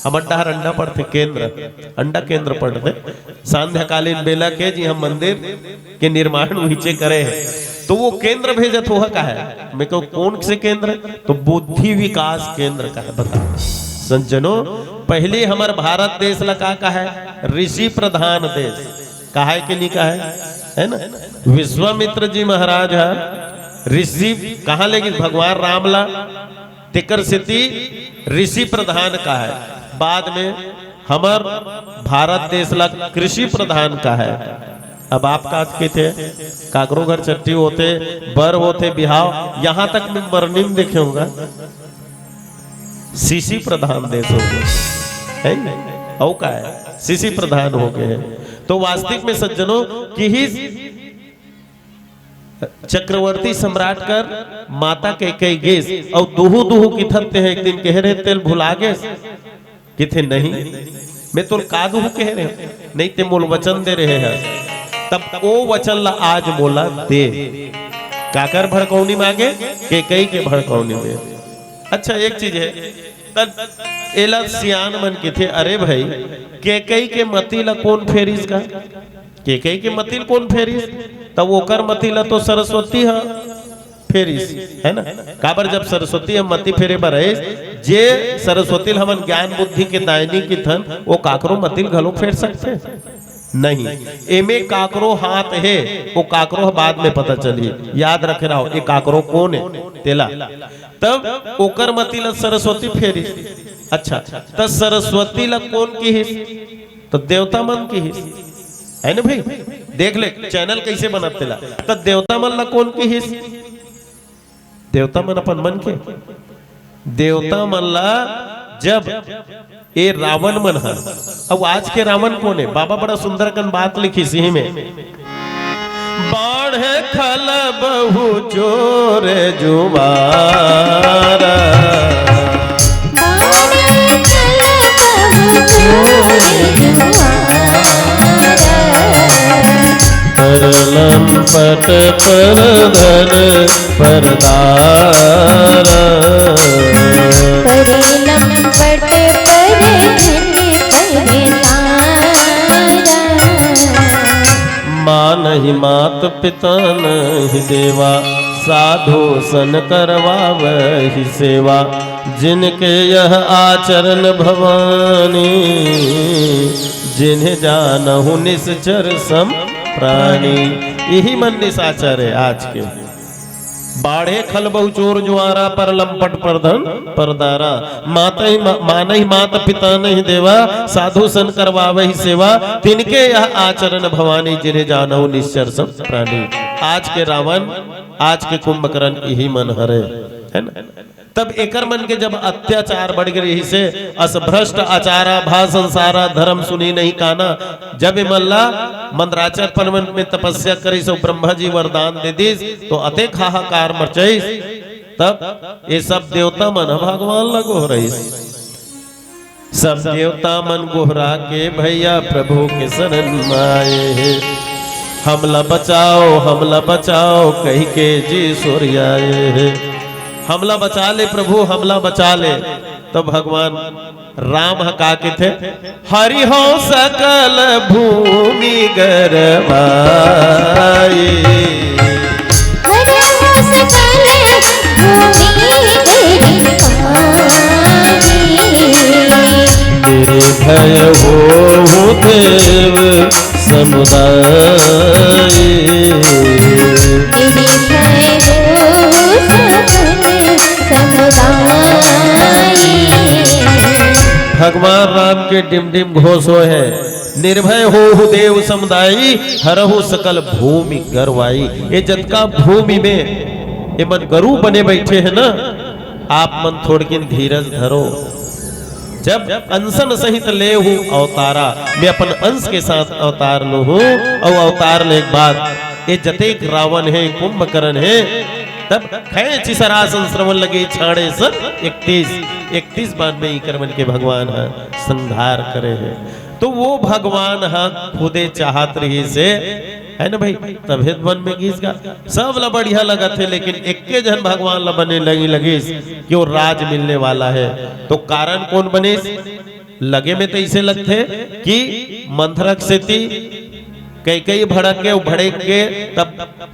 हमर डहर अंडा पड़थे केंद्र, अंडा केंद्र पड़थे, सांध्यकालीन बेला के जी हम मंदिर के निर्माण उहिचे करे हे, तो वो केंद्र भेजत होहा का हे? मैं कहूं, कौन से केंद्र? तो बुद्धि विकास केंद्र का हे। बता सज्जनों, पहले हमर भारत देश ला का कहे? ऋषि प्रधान देश कहे कि नहीं कहे? है ना? विश्वामित्र जी महाराज ह ऋषि कहाँ ले गिस? भगवान राम ला। तेकर सेती ऋषि प्रधान कहे। बाद में हमर भारत देश ला कृषि प्रधान कहे। अब आप का कहिथे, काकरो घर छट्ठी होथे, बर होथे, बिहाव, यहाँ तक में मरनी में देखे होगा, शिशि प्रधान देश हो गे, है नी? अउ का हे? शिशि प्रधान हो गे हे। तो वास्तविक में सज्जनों, किहिस चक्रवर्ती सम्राट कर माता कैकेयी गिस, अउ दुहू दुहू किथत तें ह एक दिन कहे रहे, तेला भुला गेस। किथे नहीं, मैं तोला का दुहू कहे रहे, नहीं तें मोला वचन दे रहे हस, तब ओ वचन ला आज मोला दे। काकर भड़कौनी मांगे? कैकेयी के भड़कौनी में। अच्छा, एक चीज हे, तब एला सियान मन किथे, अरे भाई, कैकेयी के मति ला कोन फेरिस गा? कैकेयी के मति ला कोन फेरिस? तब ओकर मति ला तो सरस्वती ह फेरिस, है ना? काबर, जब सरस्वती ह मति फेरे बर आइस, जे सरस्वती ल हमन ज्ञान बुद्धि के दायनी किथन, ओ काकरो मति ल घलो फेर सकथे? नहीं। एमे काकरो हाथ हे, ओ काकरो ह बाद में पता चलही। याद रखे रहो, ए काकरो कोन हे, तेला। तब ओकर मति ल सरस्वती फेरिस। अच्छा, त सरस्वती ल कोन किहिस? त देवता मन किहिस, है ना भाई? देख ले, चैनल कइसे बनत तेला। त देवता मन ला कोन किहिस? देवता मन अपन मन के, देवता मन ला जब ए रावण मन ह, अउ आज के रावण कोन हे? बाबा बड़ा सुंदर कन बात लिखिस इही में, बाढ़े खल बहु चोर जुआर। परलम पट पर धन परदार। परलम पट पर धन परदार। मानहि मात पिता नहीं देवा, साधु सन करवावहि सेवा। जिनके यह आचरण भवानी, जिन्हें जानहु निश्चर सम प्राणी। इही मन निशाचर हे आज के। बाढ़े खल बहु चोर जुआरा, परलम पट पर धन परदारा। मातहि मा-, मानहि मात पिता नहीं देवा, साधु सन करवावहि सेवा। तिनके यह आचरण भवानी, जिन्हें जानहु निश्चर सम प्राणी। आज के रावण, आज के कुंभकर्ण इही मन हरे, हे ना? तब एकर मन के जब अत्याचार बढ़ गे रहिसे, अस भ्रष्ट आचारा भा संसारा, धर्म सुनी नहीं काना, जब एमन ला मंदराचल पर्वत में तपस्या करिस अउ ब्रह्मा जी वरदान दे दिस, तो अतेक हाहाकार मचइस। तब ये सब देवता मन ह भगवान ला गोहरइस। सब देवता मन गोहरा के भैया प्रभु के शरण में आए हे, हमला बचाओ, हमला बचाओ कहि के जी सोरियाए हे, हमला बचा ले प्रभु, हमला बचा ले। तो भगवान राम ह का कथे? हरि हो सकल भूमि गरवाई। हरि हो सकल भूमि गरवाई। निर्भय होहु देव समुदाय। निर्भय होहु सपन समुदाय। भगवान राम के डिम डिम घोष होय हे, निर्भय होहु देव समुदाई, हरहु सकल भूमि गरवाई। ये जतका भूमि में ये मन गरु बने बइठे हे ना, आप मन थोड़किन धीरज धरो। जब अंसन सहित लेहु अवतारा, मैं अपन अंश के साथ अवतार लूं हूं, अउ अवतार ले के बाद ये जतेक रावण हे, कुंभकर्ण हे, तब खैंचि सरासन श्रवण लगे छाड़े सन इकतीस, इकतीस बान में इकर मन के भगवान ह संहार करे हे। तो वो भगवान ह खुदे चाहत रहिस हे, हे ना भाई? तभे त वन में गिस गा। सब ला बढ़िया लगत हे, लेकिन एक्के झन भगवान ला बने लगइस कि वो राज मिलने वाला हे। तो कारण कोन बनिस? लगे में तो अइसे लगथे कि मंथरा के सेती कैकेयी भड़क गे, अउ भड़क गे तब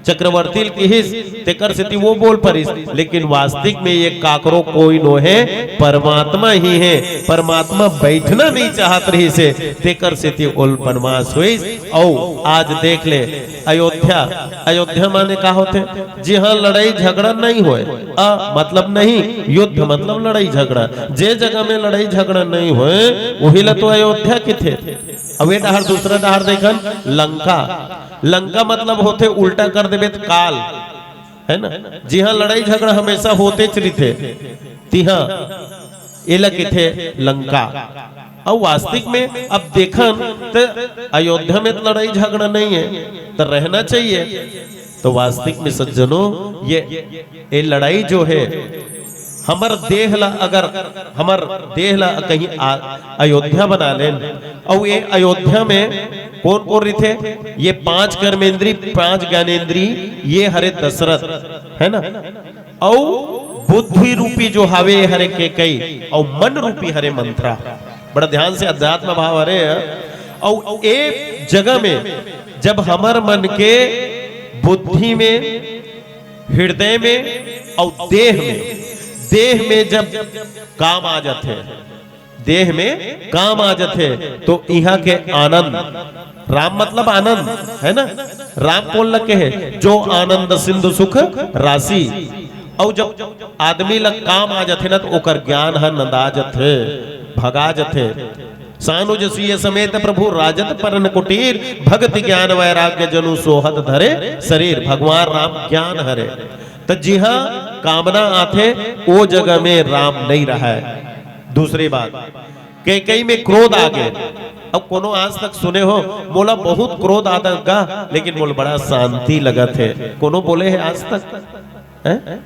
चक्रवर्ती ल किहिस, तेकर सेती वो बोल परिस, लेकिन वास्तविक में ये काकरो कोई नो हे, परमात्मा ही हे। परमात्मा बइठना नहीं चाहत रहिस हे, तेकर सेती ओला बनवास होइस। अउ आज देख ले अयोध्या, अयोध्या माने का होथे? जिहां लड़ाई झगड़ा नहीं होय, अ मतलब नहीं, युद्ध मतलब लड़ाई झगड़ा। जे जगह में लड़ाई झगड़ा नहीं होय, उही ला तो अयोध्या किथे। अब ये डहर, दूसरा डहर देखन, लंका। लंका मतलब होथे उल्टा कर देबे त काल, हे ना? जिहां लड़ाई झगड़ा हमेशा होतेच रहिथे, तिहां एला किथे लंका। अउ वास्तविक में अब देखन त अयोध्या में त लड़ाई झगड़ा नहीं हे, त रहना चाहिए। तो वास्तविक में सज्जनों, ये, ये लड़ाई जो हे, हमर देह ला अगर, हमर देह ला कहीं आ, अयोध्या बना लेन, अउ ये अयोध्या में कोन कोन रहिथे? ये पांच कर्मेंद्री, पांच ज्ञानेंद्री, ये हरे दशरथ, हे ना? अउ बुद्धि रूपी जो हावे हरे कैकेयी, अउ मन रूपी हरे मंथरा। बड़ा ध्यान से, अध्यात्म भाव हरे। अउ ए जगह में जब हमर मन के बुद्धि में, हृदय में अउ देह में, देह में जब काम आ जाथे, देह में काम आ जाथे, तो इहां के आनंद, राम मतलब आनंद, हे ना? राम कोन ला कहे? जो आनंद सिंधु सुख राशि। अउ जब आदमी ला काम आ जाथे ना, तो ओकर ज्ञान ह नंदा जाथे, भगा जाथे। सानुज सीय समेत प्रभु राजत परन कुटीर, भगति ज्ञान वैराग्य जनु सोहत धरे शरीर। भगवान राम ज्ञान हरे। त जिहां कामना आथे, ओ जगह में राम नइ रहय। दूसरी बात, कैकेयी में क्रोध आ गे। अब कोनो आज तक सुने हो, "मोला बहुत क्रोध आथे गा, लेकिन मोला बड़ा शांति लगत हे"? कोनो बोले हे आज तक? हैं?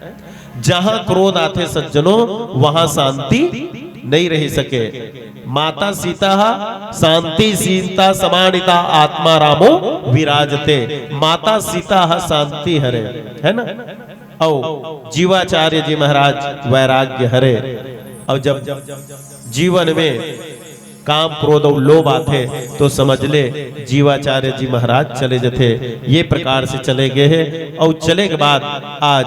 जहां क्रोध आथे सज्जनों, वहां शांति नइ रहि सके। माता सीता ह शांति सीता समानिता आत्मा रामो विराजते। माता सीता ह शांति हरे, है ना? अउ जीवाचार्य जी महाराज वैराग्य हरे। अउ जब जीवन में काम, क्रोध अउ लोभ आथे, तो समझ ले, जीवाचार्य जी महाराज चले जथे। ये प्रकार से चले गे हे, अउ चले के बाद आज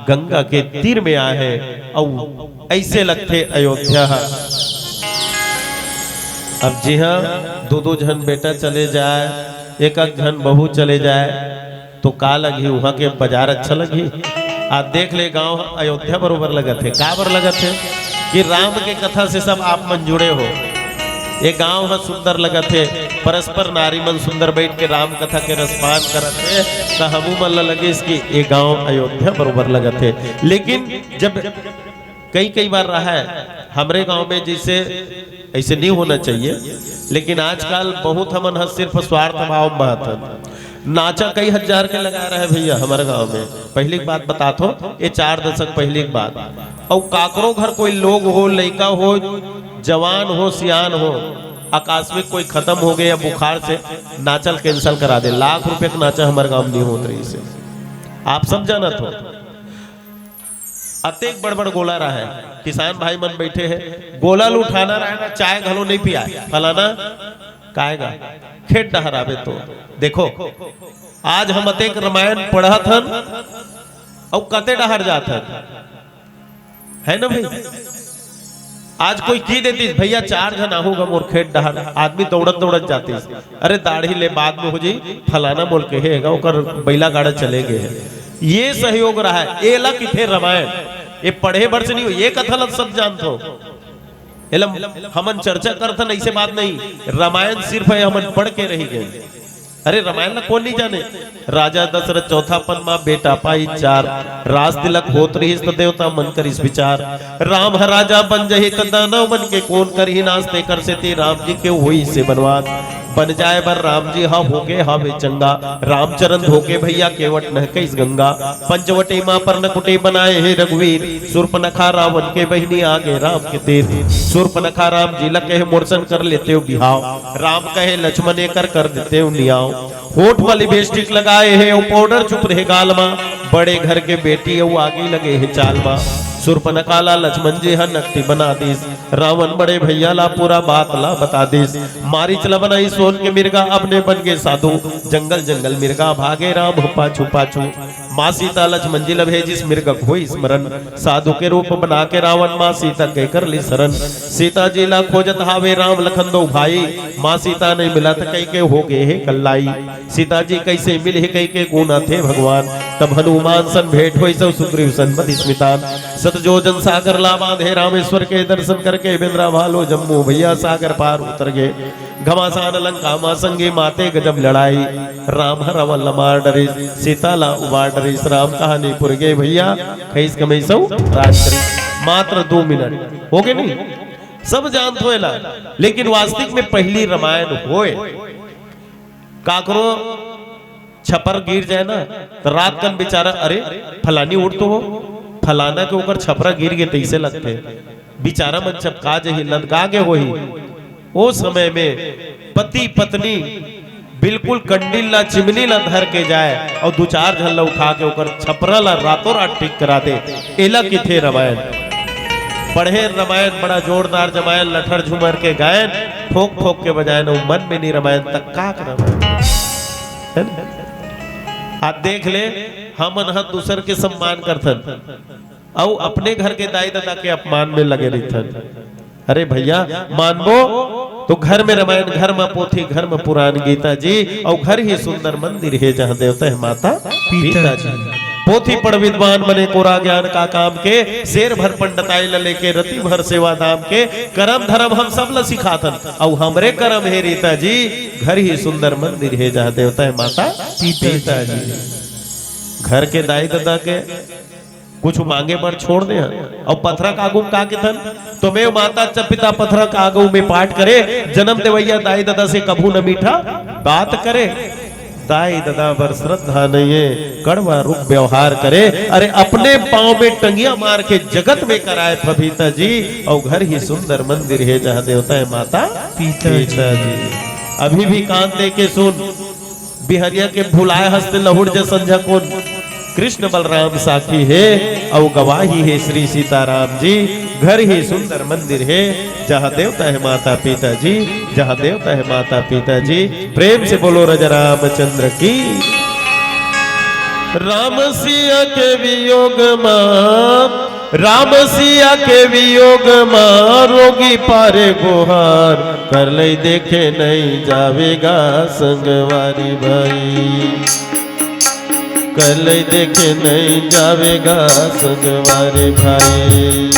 गंगा के तीर में आए हे, अउ ऐसे लगथे अयोध्या ह। अब जिहां दू दू झन बेटा चले जाए, एक एक झन बहू चले जाए, तो का लगही? उहां के बाजार अच्छा लगही? आ देख ले, गांव ह अयोध्या बरोबर लगत हे। काबर लगत हे? कि राम के कथा से सब आप मन जुड़े हो। ये गांव ह सुंदर लगत हे, परस्पर नारी मन सुंदर बैठ के राम कथा के रसपान करत हे, त हमू मन ल लगिस कि ये गांव अयोध्या बरोबर लगत हे। लेकिन जब कई कई बार रहा है हमरे गांव में, जैसे ऐसे नहीं होना चाहिए, लेकिन आजकल बहुत हमन ह सिर्फ स्वार्थ भाव में बहत हन। नाचा कई हजार के लगा रहे भैया हमर गांव में। पहली की बात बतात हो, ये चार दशक पहली की बात। अउ काकरो घर कोई लोग हो, लइका हो, जवान हो, सियान हो, आकस्मिक कोई खत्म हो गए या बुखार से, नाचल cancel करा दे। लाख रुपए का नाचा हमर गांव में नहीं होत रहिस हे, आप सब जानत हो। अतेक बड़ बड़ गोला रहे, किसान भाई मन बैठे हे, गोला ल उठाना रहे ना, चाय घलो नहीं पियाए। फलाना, काय गा, खेत डहर आबे तो। देखो, आज हम अतेक रामायण पढ़त हन, अउ कते डहर जात हन, है ना भाई? आज कोई की देतिस, "भैया, चार झन आहू गा मोर खेत डहर", आदमी दौड़त दौड़त जातिस, "अरे, दाढ़ी ले, बाद में हो जाई, फलाना मोल के हे गा, ओकर बैला गाड़ा चले गे हे।" ये सहयोग रहा है, एला किथे रामायण। ये पढ़े बर से नहीं हो, ये कथा ल सब जानत हो। एला हमन चर्चा करथन, ऐसे बात नहीं, रामायण सिर्फ है, हमन पढ़ के रह गए। अरे, रामायण ला कोन नहीं जाने? राजा दशरथ चौथा पन मा बेटा पाई चार, राज तिलक होत रहिस त देवता मन करिस विचार। राम ह राजा बन जही त दानव मन के कोन करही नाश, तेकर सेती राम जी के होइस हे बनवास। बन जाए बर राम जी ह होगे हवे चंगा, रामचरण धोके भैया केवट नहकइस गंगा। पंचवटी मा परनकुटी बनाए हे रघुवीर, सूर्पनखा रावण के बहिनी आगे राम के तीर। सूर्पनखा राम जी ला कहे मोर सन कर लेतेव बिहाव, राम कहे लक्ष्मण एकर कर देतेव नियाव। होठ मा लिपस्टिक लगाए हे अउ पाउडर चुप रहे गाल मा, बड़े घर के बेटी अउ आगी लगे हे चाल मा। सूर्पनखा ला लक्ष्मण जी ह नकटी बना दिस, रावण बड़े भैया ला पूरा बात ला बता दिस। मारीच ला बनाई सोन के मिर्गा, अपने बन गे साधु, जंगल जंगल मिर्गा भागे राम पाछू पाछू। माँ सीता लक्ष्मण जी ला भेजिस मिर्गा होइस मरन, साधु के रूप बना के रावण माँ सीता के कर ली शरण। सीता जी ला खोजत हावे राम लखन दो भाई, माँ सीता नहीं मिलत कहिके हो गे हे कल्लाई। सीता जी कइसे मिलही कहिके गुनाथे भगवान, तब हनुमान सन भेंट होइस अउ सुग्रीव सन बदिस मितान। सत जोजन सागर ला बांधे रामेश्वर के दर्शन करके, बेंदरा भालो जम्मू भैया सागर पार उतर गे। घमासान लंका मा संगी माते गजब लड़ाई, राम ह रावण ला मार डरिस, सीता ला उबार डरिस। राम कहानी पुर गे भैया, खइस कमइसउ राज करिस। मात्र दो मिनट हो गे नहीं, सब जानत हो एला, लेकिन वास्तविक में पहली रामायण होए। काकरो छपर गिर जाए ना, त रात कन बेचारा, "अरे, फलानी उठ तो हो, फलाना के ओकर छपरा गिर गे," तइसे लगथे। बेचारा मन चपका जही, लदका गे होही। ओ समय में पति पत्नी बिल्कुल कंडील ला, चिमनी ला धर के जाए अउ दू चार झन ला उठा के ओकर छपरा ला रातों रात ठीक करा दे, एला किथे रामायण। पढ़े रामायण, बड़ा जोरदार जमायन, लठर झुमर के गायन, ठोक ठोक के बजायन, अउ मन में नहीं रामायण, त का रामायण? है ना? आ देख ले, हमन ह दूसर के सम्मान करथन, अउ अपने घर के दाई ददा के अपमान में लगे रहिथन। अरे भैया, मानबो तो घर में रामायण, घर में पोथी, घर में पुराण गीता जी, अउ घर ही सुंदर मंदिर हे, जहाँ देवता हे माता पिता पिता जी। जी। पोथी पढ़ विद्वान मने कोरा ज्ञान का काम के, सेर भर पंडताई ल लेके रति भर सेवा धाम के, करम धरम हम सब ल सिखाथन। अउ हमरे करम हे रीता जी, घर ही सुंदर मंदिर हे, जहाँ देवता हे माता पिता जी। घर के दाई ददा के कुछ मांगे बर छोड़ दे हन। अउ पथरा के आगू म का केथन, "त्वमेव माता च पिता" पथरा के आगू में पाठ करे, "जन्म देवैया दाई ददा से कभू न मीठा बात करे।" दाई ददा बर श्रद्धा नइये, कड़वा रूप व्यवहार करे। अरे अपने पाँव में टंगिया मार के जगत में कराए फफीता जी, अउ घर ही सुंदर मंदिर हे, जहाँ देवता हे माता पिता जी। पिता जी। अभी भी कान दे के सुन, बिहनिया के भुलाए हस ते लहुट जा संझा कुन। कृष्ण बलराम साखी हे, अउ गवाही हे श्री सीताराम जी। घर ही सुंदर मंदिर हे, जहाँ देवता हे माता पिता जी, जहाँ देवता हे माता पिता जी। प्रेम से बोलो राजा रामचंद्र की। राम सिया के वियोग मा, राम सिया के वियोग मा, रोगी पारे गोहार, कर लई देखे नइ जावे गा संगवारी भाई, कर लई देखे नइ जावे गा संगवारी भाई।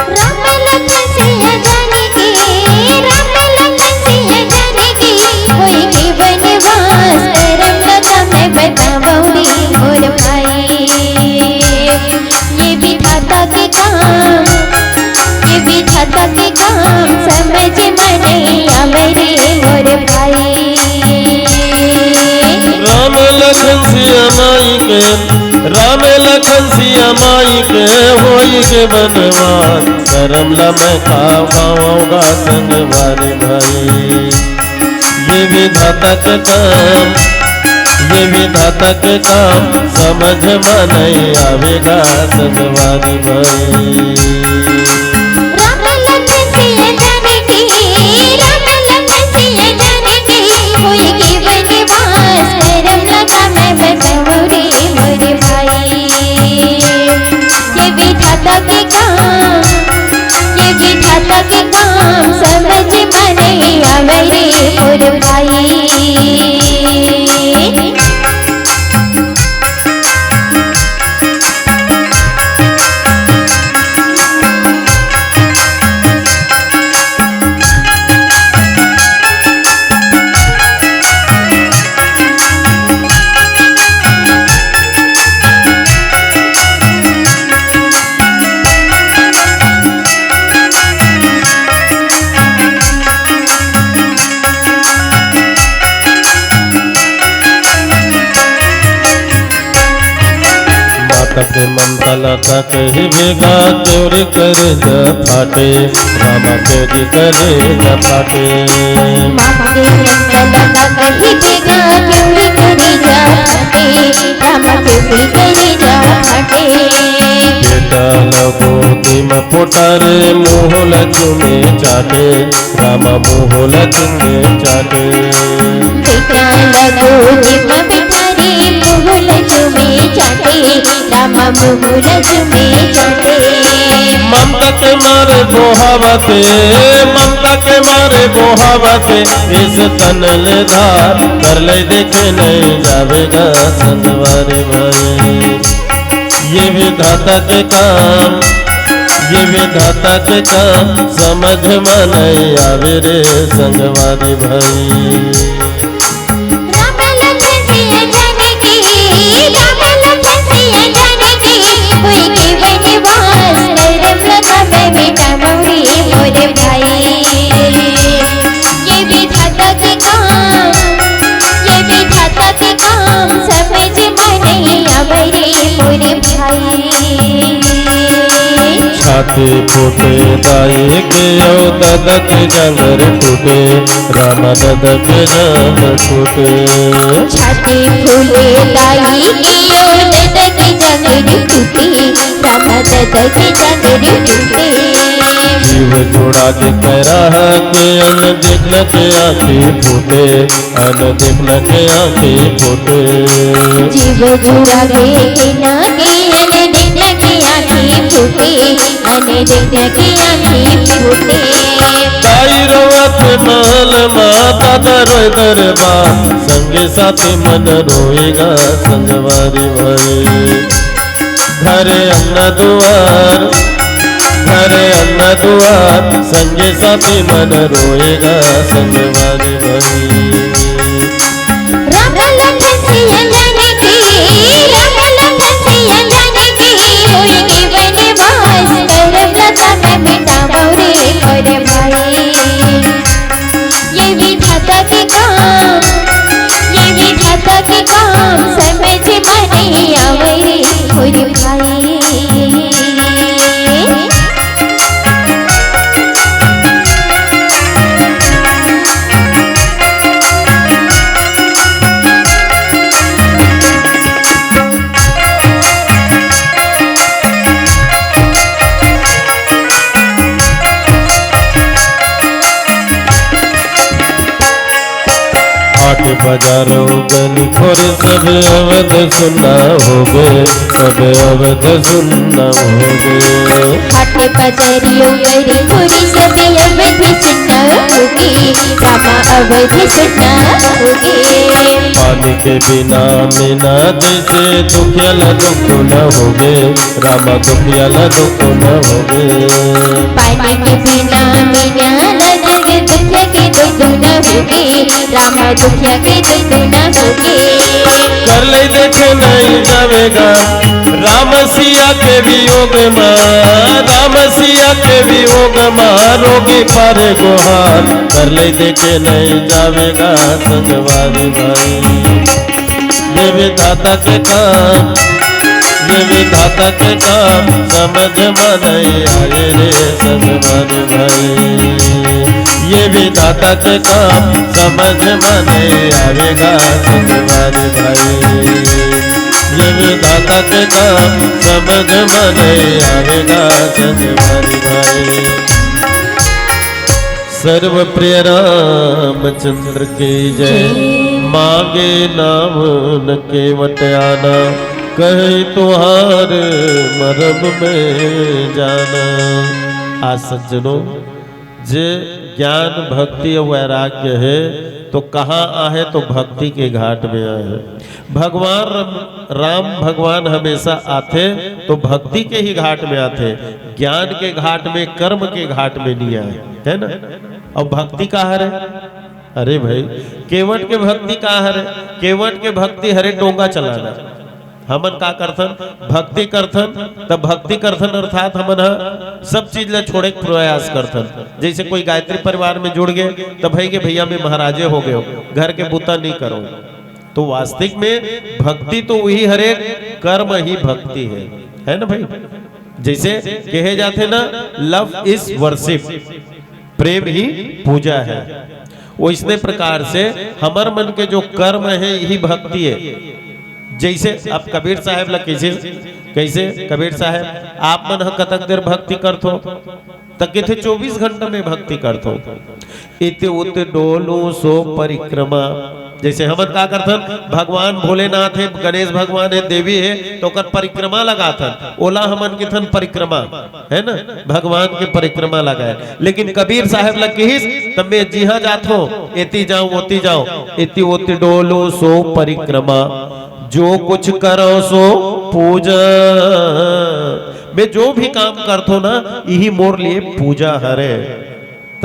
राम लखन सिया जानकी, राम लखन सिया जानकी, होई के बनवास, करम लगा मैं बतावँव रे मोर भाई। ये विधाता के काम, ये विधाता के काम, समझ म नइ आवे रे मोर भाई। राम लखन सिया माई के, राम लखन सिया माई के, होई के बनवास, करम ला मैं का पावँव गा संगवारी भाई। ये विधाता के काम, ये विधाता के काम, समझ म नइ आवे गा संगवारी भाई। राम लखन सिया जानकी, राम लखन सिया जानकी, होई के बनवास, करम लगा मैं बतावँव रे मोर भाई। ये विधाता के काम, ये विधाता के काम, समझ म नइ आवे रे मोर भाई। माता के ममता ला का कहिबे गा, क्यों रे करेजा फाटे, रामा क्यों रे करेजा फाटे। माँ के ममता ला का कहिबे गा, क्यों रे करेजा फाटे, रामा क्यों रे करेजा फाटे। बेटा ला गोदी म पोटारे, मुँह ला चूमे चाटे, रामा मुँह ला चूमे चाटे। बेटा ला गोदी म बिठारे, मुँह ला चूमे चाटे, रामा मुँह ला चूमे चाटे। ममता के मारे बोहावथे, ममता के मारे बोहावथे, इस तन ले धार, कर लई देखे नइ जावे गा संगवारी भाई। ये विधाता के काम, ये विधाता के काम, समझ म नइ आवे रे संगवारी भाई। राम लखन सिया जानकी, राम लखन सिया जानकी, होई के बनवास, करम लगा मैं बतावँव रे मोर भाई। ये विधाता के काम, ये विधाता के काम, समझ म नइ आवे रे मोर भाई। छाती फूटे दाई के अउ ददा के जांगर टूटे, रामा ददा के जांगर टूटे। छाती फूले दाई के अउ ददा के जांगर टूटे, रामा ददा के जांगर टूटे। जीव जुड़ा के पैरा के अन देखना के आँखी फूटे, अन देखना के आँखी फूटे। जीव जुड़ा के देखना के अन देखना के आँखी फूटे, अन देखना के आँखी फूटे। दाई रोवत महल मा ददा रोय दरबार, संग के साथी मन रोएगा संगवारी भाई। घरे अंगना दुआर, घरे अंगना दुआर, संगे साथी मन रोएगा संगवारी भाई। राम लखन सिया जाने की, राम लखन सिया जाने की, होई के बनवास, करम लता में मिटावो रे मोर भाई। ये विधाता के काम, ये विधाता के काम, समझ में नहीं आवे रे मोर भाई। हाट बजारो गली खोरी सब अवध सुन्ना होगे, सब अवध सुन्ना होगे। हाट बजारो गली खोरी सब अवध सुन्ना होगे, रामा अवध सुन्ना होगे। पानी के बिना मीना जैसे दुखिया ला दुख न होगे, रामा दुखिया ला दुख न होगे। पानी के बिना मीना ला जैसे दुखिया के दुख न होगे, रामा दुखिया के दुख न होगे। कर ले देखे नहीं जावेगा राम सिया के वियोग मा, राम सिया के वियोग मा, रोगी पारे गोहार। कर ले देखे नहीं जावेगा संगवारी भाई। ये विधाता के काम, ये विधाता के काम, समझ में नहीं आए रे संगवारी भाई। ये विधाता के काम, समझ में नहीं आवेगा संगवारी भाई। ये विधाता के काम, समझ में नहीं आवेगा संगवारी भाई। सर्वप्रिय रामचंद्र की जय। जय। मांगे नाम न केवट आना, कहे तुम्हार मरम में जाना। आज सज्जनों, जे ज्ञान, भक्ति अउ वैराग्य हे, तो कहाँ आहे? तो भक्ति के घाट में आहे। भगवान राम, राम भगवान हमेशा आथे, तो भक्ति के ही घाट में आथे। ज्ञान के घाट में, कर्म के घाट में नहीं आए, है ना? अउ भक्ति का हरे? अरे भाई, केवट के भक्ति का हरे? केवट के भक्ति हरे डोंगा चलाना। हमन का करथन? भक्ति करथन, त भक्ति करथन अर्थात हमन ह सब चीज ला छोड़े के प्रयास करथन। जैसे कोई गायत्री परिवार में जुड़ गे, त भई गे भैया, मैं महाराजे हो गयो, घर के बुता नहीं करो। तो वास्तविक में भक्ति तो वही हरे, कर्म ही भक्ति है, है ना भाई? जैसे कहे जाथे ना, love is worship, प्रेम ही पूजा है। वैसने प्रकार से हमर मन के जो कर्म है, यही भक्ति है। जैसे अब कबीर साहब ला कैसे, कैसे कबीर साहब, आप मन ह कतक देर भक्ति करथो? त कथे, चौबीस घंटा में भक्ति करथो। इत उत डोलूं सो परिक्रमा। जैसे हमन का करथन, भगवान भोलेनाथ है, गणेश भगवान है, देवी है, तो ओकर परिक्रमा लगाथन, ओला हमन किथन परिक्रमा, है ना, भगवान के परिक्रमा लगाए। लेकिन कबीर साहब ला किहिस, तब मैं जिहां जाथो, एती जाऊं, ओती जाऊं, इति उति डोलूं सो परिक्रमा, जो कुछ करो सो पूजा। मैं जो भी काम करथो ना, यही मोर लिए पूजा हरे। त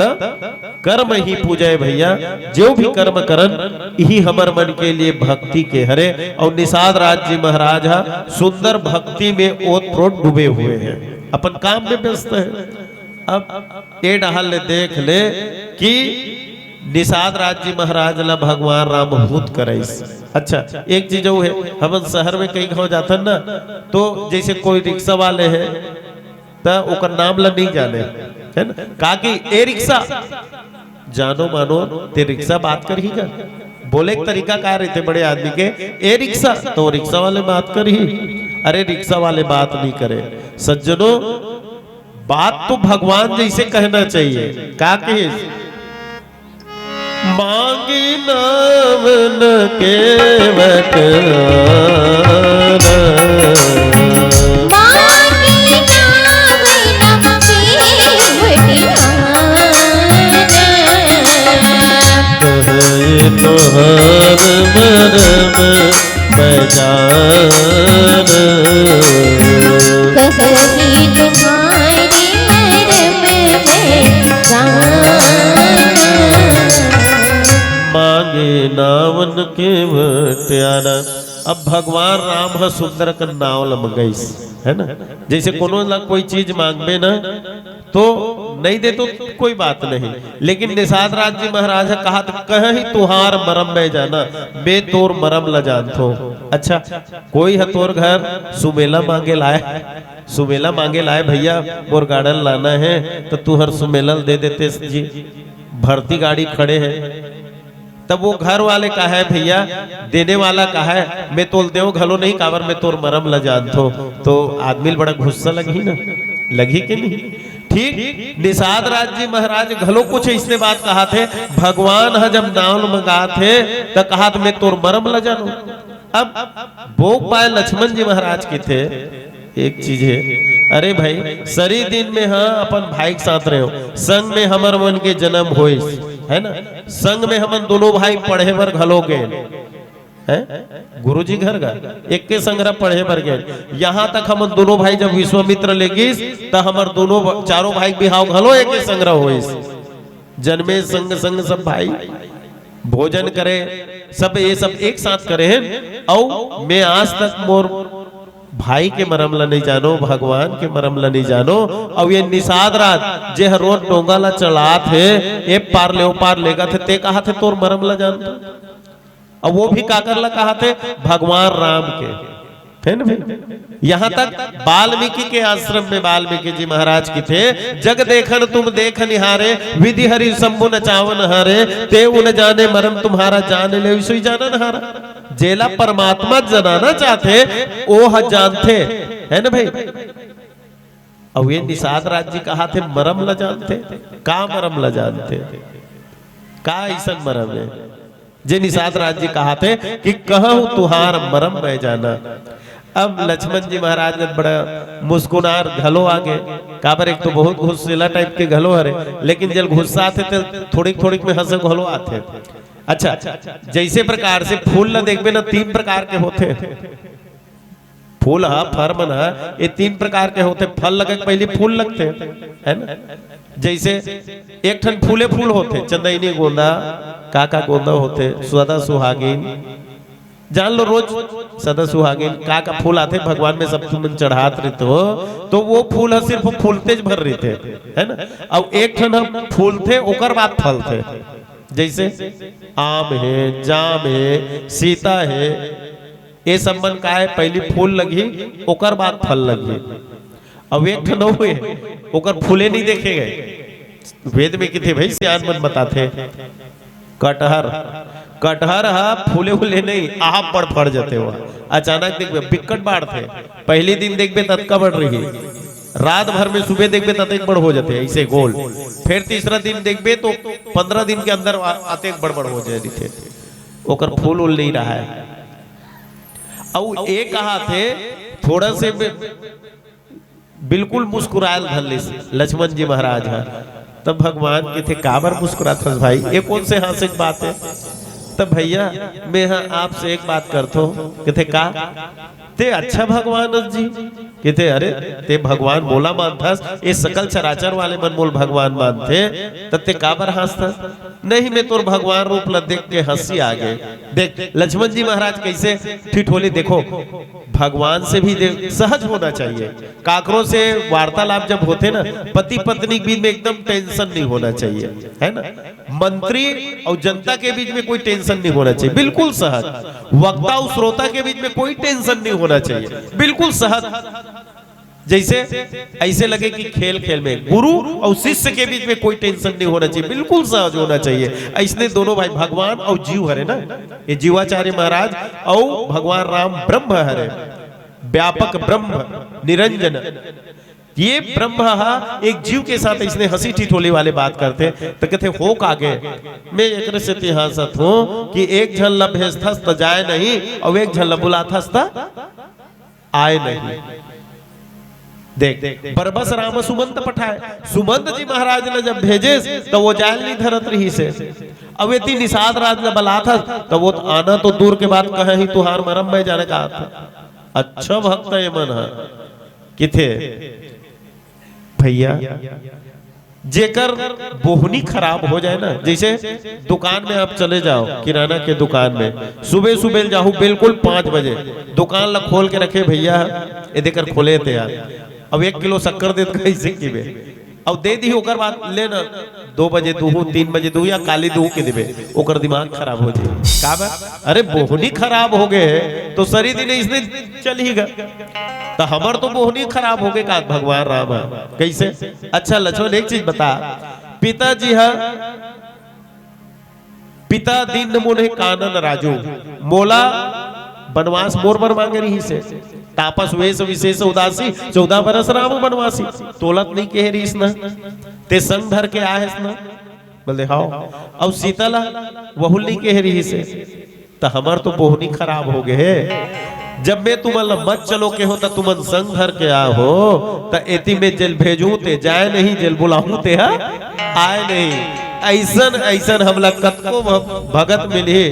कर्म ही पूजा है भैया, जो भी कर्म करन, यही हमर मन के लिए भक्ति के हरे। और निषाद राज जी महाराज हा सुंदर भक्ति में ओत प्रोत डूबे हुए हैं, अपन काम में व्यस्त है। अब ए डहार ले देख ले कि निषाद राज जी महाराज ला भगवान राम भूत कराइस। अच्छा, एक चीज अउ है, हमन शहर में कई घाव जाथन ना, तो जैसे कोई रिक्शा वाले है, त ओकर नाम ला नहीं जाने, है ना? का कि ए रिक्शा, जानो मानो, ते रिक्शा बात करही का? बोले के तरीका का रहते बड़े आदमी के, ए रिक्शा, तो रिक्शा वाले बात करही। अरे, रिक्शा वाले बात नहीं करे। सज्जनों, बात तो भगवान जैसे कहना चाहिए। का कहे? मांगी नाम न केवट आना। मांगी नाम न केवट आना। कहे त तोहर मरम मैं जान। कहीं तुम्हारे मरम मैं जान। मांगे नावन के बटियाना। अब भगवान राम ह सुंदर कर नाव ल मंगइस, है ना? जैसे कोनो ला कोई चीज मांगबे ना, तो नहीं दे तो कोई बात नहीं, लेकिन निषाद राज जी महाराज ह कहा त कहीं तुहार मरम मैं जाना, मैं तोर मरम ल जानथो। अच्छा, कोई ह तोर घर सुमेला मांगे लाए, सुमेला मांगे लाए, "भैया, मोर गाड़न लाना है," तो तुहर सुमेला ल दे देते जी, भरती गाड़ी खड़े है। तब वो घर वाले कहा है, "भैया, देने वाला कहा है, मैं तोल देव घलो नहीं, काबर मैं तोर मरम ल जानथो।" तो आदमी ल बड़ा गुस्सा लगही ना, लगही के नहीं? ठीक निषाद राज जी महाराज घलो कुछ इसने बात कहा थे, भगवान ह जब नाव ल मंगा थे, त कहा थे, "मैं तोर मरम ल जानो।" अब बोक पाए लक्ष्मण जी महाराज के थे, एक चीज है, अरे भाई, सरी दिन में ह अपन भाई के साथ रहे हो, संग में हमर मन के जन्म होइस, है ना? संग में हमन दोनों भाई पढ़े बर घलो गए, हैं? गुरुजी घर गा, एक के संग रह पढ़े बर गए। यहाँ तक हमन दोनों भाई जब विश्वामित्र ले गिस, त हमर दोनों ब-, चारों भाई के बिहाव घलो एक के संग रह होइस। जन्मे संग संग सब भाई, भोजन करे, सब ये सब एक साथ करे हैं। अउ मैं आज तक मोर भाई के मरम ल नहीं जानो, भगवान के मरम ल नहीं जानो। अउ ये निषाद राज जे ह रोज डोंगा ल चलात हे, ए पार ले ओ पार लेगत हे, ते कहा थे तोर मरम ल जान। अउ वो भी काकर ल कहा थे? भगवान राम के, है ना भाई? यहाँ तक वाल्मीकि के आश्रम में वाल्मीकि जी महाराज की थे, "जग देखन तुम देख निहारे, विधि हरि शंभु नचावन हारे, ते उन जाने मरम तुम्हारा, जान ले सोई जानन हारा।" जेला परमात्मा जनाना चाहते, ओ ह जानते, है ना भाई? अउ ये निषाद राज जी कहा थे मरम ल जानते, का मरम ल जानते, का ऐसन मरम है जे निषाद राज जी कहा थे कि कहूँ तुहार मरम मैं जाना। अब लक्ष्मण जी महाराज ने बड़ा मुस्कुनार घलो आ गए, काबर एक तो बहुत गुस्सेला टाइप के घलो हरे, लेकिन जल गुस्सा आथे तो थोड़िक थोड़िक में हंसे घलो आथे। अच्छा, जैसे प्रकार से फूल ल देखबे ना, तीन प्रकार के होते। फूल ह, फर मन ह, ये तीन प्रकार के होथे। फल लगे के पहिली फूल लगथे, है ना? जैसे एक ठन फूले फूल होथे, चंदैनी गोंदा, का का गोंदा होथे, सदा सुहागिन, जान लो रोज सदा सुहागिन का का फूल आथे, भगवान में सब तुमन चढ़ात रहिथो, तो वो फूल ह सिर्फ फूलतेच भर रहिथे, है ना? अउ एक ठन ह फूलथे, ओकर बाद फलथे, जैसे आम हे, जाम हे, सीता हे, ये सब मन का हे, पहिली फूल लगही, ओकर बाद फल लगही। अब एक ठन अउ हे, ओकर फूले नहीं देखे गए। वेद में किथे भाई, सियान मन बताथे, कटहर, कटहर ह फूले उले नहीं, आप बड़ फर जथे हुआ। अचानक देखबे, बिक्कट बाढ़थे। पहली दिन देखबे, ततका बड़ रही, रात भर में सुबह देखबे, ततेक बड़ हो जथे, ऐसे गोल। फिर तीसरा दिन देखबे, तो पंद्रह दिन के अंदर आ-, अतेक बड़ बड़ हो जाए रहिथे। ओकर फूल उल नहीं रहा है। अउ ए कहा थे, थोड़ा से बि-, बिल्कुल मुस्कुरायल धर लिस लक्ष्मण जी महाराज ह। तब भगवान किथे, "काबर मुस्कुराथस भाई? ये कौन से हास्य के बात है?" तब भैया, मैं ह आपसे एक बात करथो। किथे, "का?" "ते अच्छा भगवान हस जी।" किथे, "अरे, ते भगवान मोला मानथस, ये सकल चराचर वाले मन मोल भगवान मानथे, त ते काबर हांसथस?" "नहीं, मैं तोर भगवान रूप ल देख के हंसी आ गे।" देख, लक्ष्मण जी महाराज कैसे ठिठोले, देखो, भगवान से भी दे-, सहज होना चाहिए। काकरो से वार्तालाप जब होथे ना, पति पत्नी के बीच में एकदम tension नहीं होना चाहिए, है ना? मंत्री अउ जनता के बीच में कोई tension नहीं होना चाहिए, बिल्कुल सहज। वक्ता अउ श्रोता के बीच में कोई tension नहीं होना चाहिए, बिल्कुल सहज। जैसे ऐसे लगे कि खेल खेल में गुरु अउ शिष्य के बीच में कोई tension नहीं होना चाहिए, बिल्कुल सहज होना चाहिए। ऐसने दोनों भाई भगवान अउ जीव हरे ना, ये जीवाचार्य महाराज अउ भगवान राम ब्रह्म हरे, व्यापक ब्रह्म निरंजन। ये ब्रह्म हा एक जीव के साथ इसने हंसी ठिठोली वाले बात करथे, त कथे, "हो का गे?" मैं एकरे सेती हंसत हूं कि एक झन ल भेजथस त जाय नहीं, अउ एक झन ल बुलाथस त आय नहीं। देख, बरबस राम सुमंत पठाए, सुमंत जी महाराज ल जब भेजेस, त वो जाय ल नहीं धरत रहिसे। अब एती निषाद राज ल बलात हस, त वो त आना तो दूर के बात, कहे ही तुहार मरम मैं जाने का आत। अच्छा भक्त ये मन ह, किथे भैया, जेकर बोहनी खराब हो जाए ना, जैसे दुकान में आप चले जाओ, किराना के दुकान में, सुबह सुबह जाहू बिल्कुल पाँच बजे, दुकान ला खोल के रखे भैया, ये देकर खोले थे यार, अब एक किलो शक्कर दे, कैसे की बे, अब दे दी, ओकर बाद ले ना, दो बजे दूहू, तीन बजे दूहू या काली दूहू के देबे, ओकर दिमाग खराब हो जाए। का बा? अरे, बोहनी खराब हो गए है, तो सरी दिन इसने चल ही गा। तो हमर तो बोहनी खराब हो गए का भगवान राम है। कैसे? अच्छा लक्ष्मण, एक चीज बता, पिताजी ह, पिता दीन मोहे कानन राजू, मोला बनवास मोर बर मांगे रहिस हे। तापस वेश विशेष उदासी, चौदह बरस राम बनवासी। तोला त नहीं कहे रहिस ना, ते संग धर के आए हस ना। बोले, "हाव।" अउ सीता ला वहू नहीं कहे रहिस हे। त हमर तो बोहनी खराब हो गए हे। जब मैं तुमन ला मत चलो के हो, त तुमन संग धर के आ हो, त एती में जेल भेजू ते जाए नहीं, जेल बुलाहू ते हा आए नहीं। ऐसन, ऐसन हमला कतको भ-, भगत मिलही,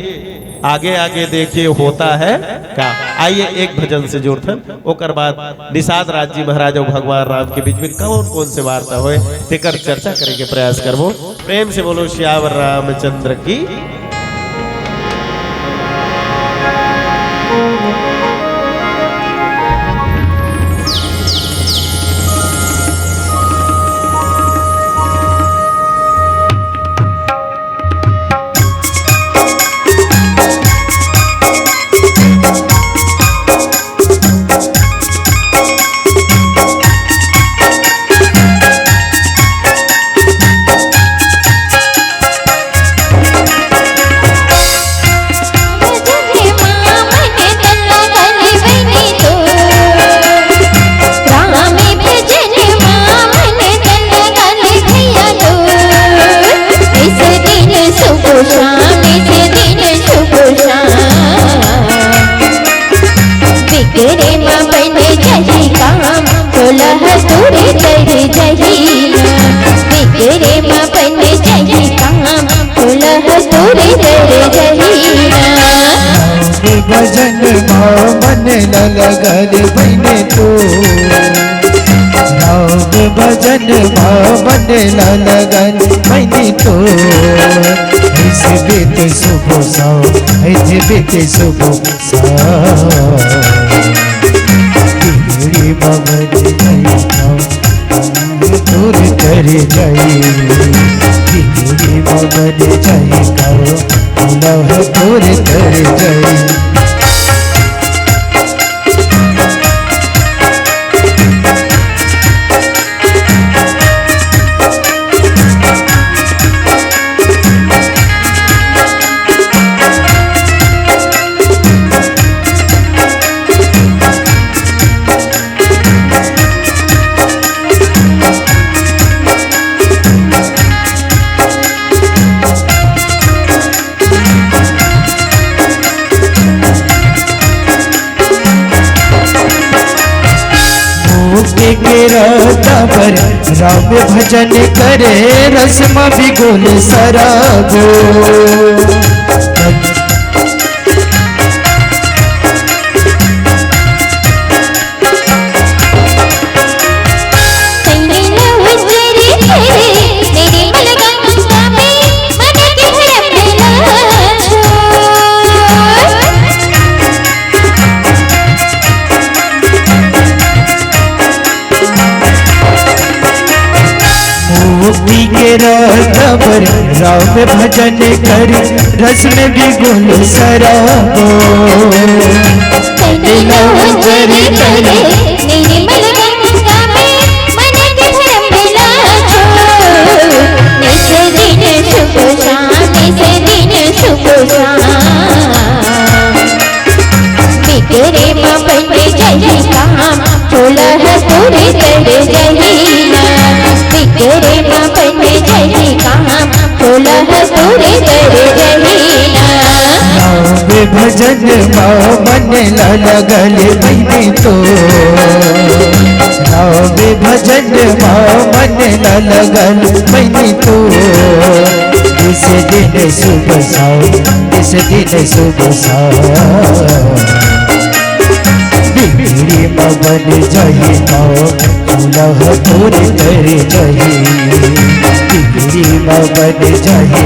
आगे, आगे देखिए होता है का। आइए, एक भजन से जुड़थन, ओकर बाद निषाद राज जी महाराज अउ भगवान राम के बीच में कौन कौन से वार्ता होए, तेकर चर्चा करे के प्रयास करबो। प्रेम से बोलो सियावर रामचंद्र की। बिगड़े मा बन जाही काम, तोला ह दूर कर जही ना। बिगड़े मा बन जाही काम, तोला ह दूर कर जही ना। राम भजन मा मन ल लगल बहिनी तो, राम भजन मा मन ल लगल बहिनी तो। ऐसे बीते सुबह साँझ, ऐसे बीते सुबह दूर तर जाई, दूर मगन जाई का, लव दूर तर जाई। मुक्ति के रास्ता पर राम भजन करे, रस म बिगुल सराब। मुक्ति के रास्ता पर राम भजन कर, रस में बिगुल सराबो। तन लो जर करे, निर्मल गंगा में मन के भरम लाजो। नित दिन सुख शांति से दिन सुख शांति। बिगड़े मा बन जाही काम, चोला ह तोर तर जाही ना। बिगड़े मा बन जाही काम, चोला ह तोर तर जाही ना। राम भजन मा मन ला लगल बहिनी तो, राम भजन मा मन ला लगल बहिनी तो। इस दिन शुभ साव, इस दिन शुभ साव। बिगड़ी म बन जाही नाव, चूल्हा तोर तर जाही। बिगड़ी म बन जाही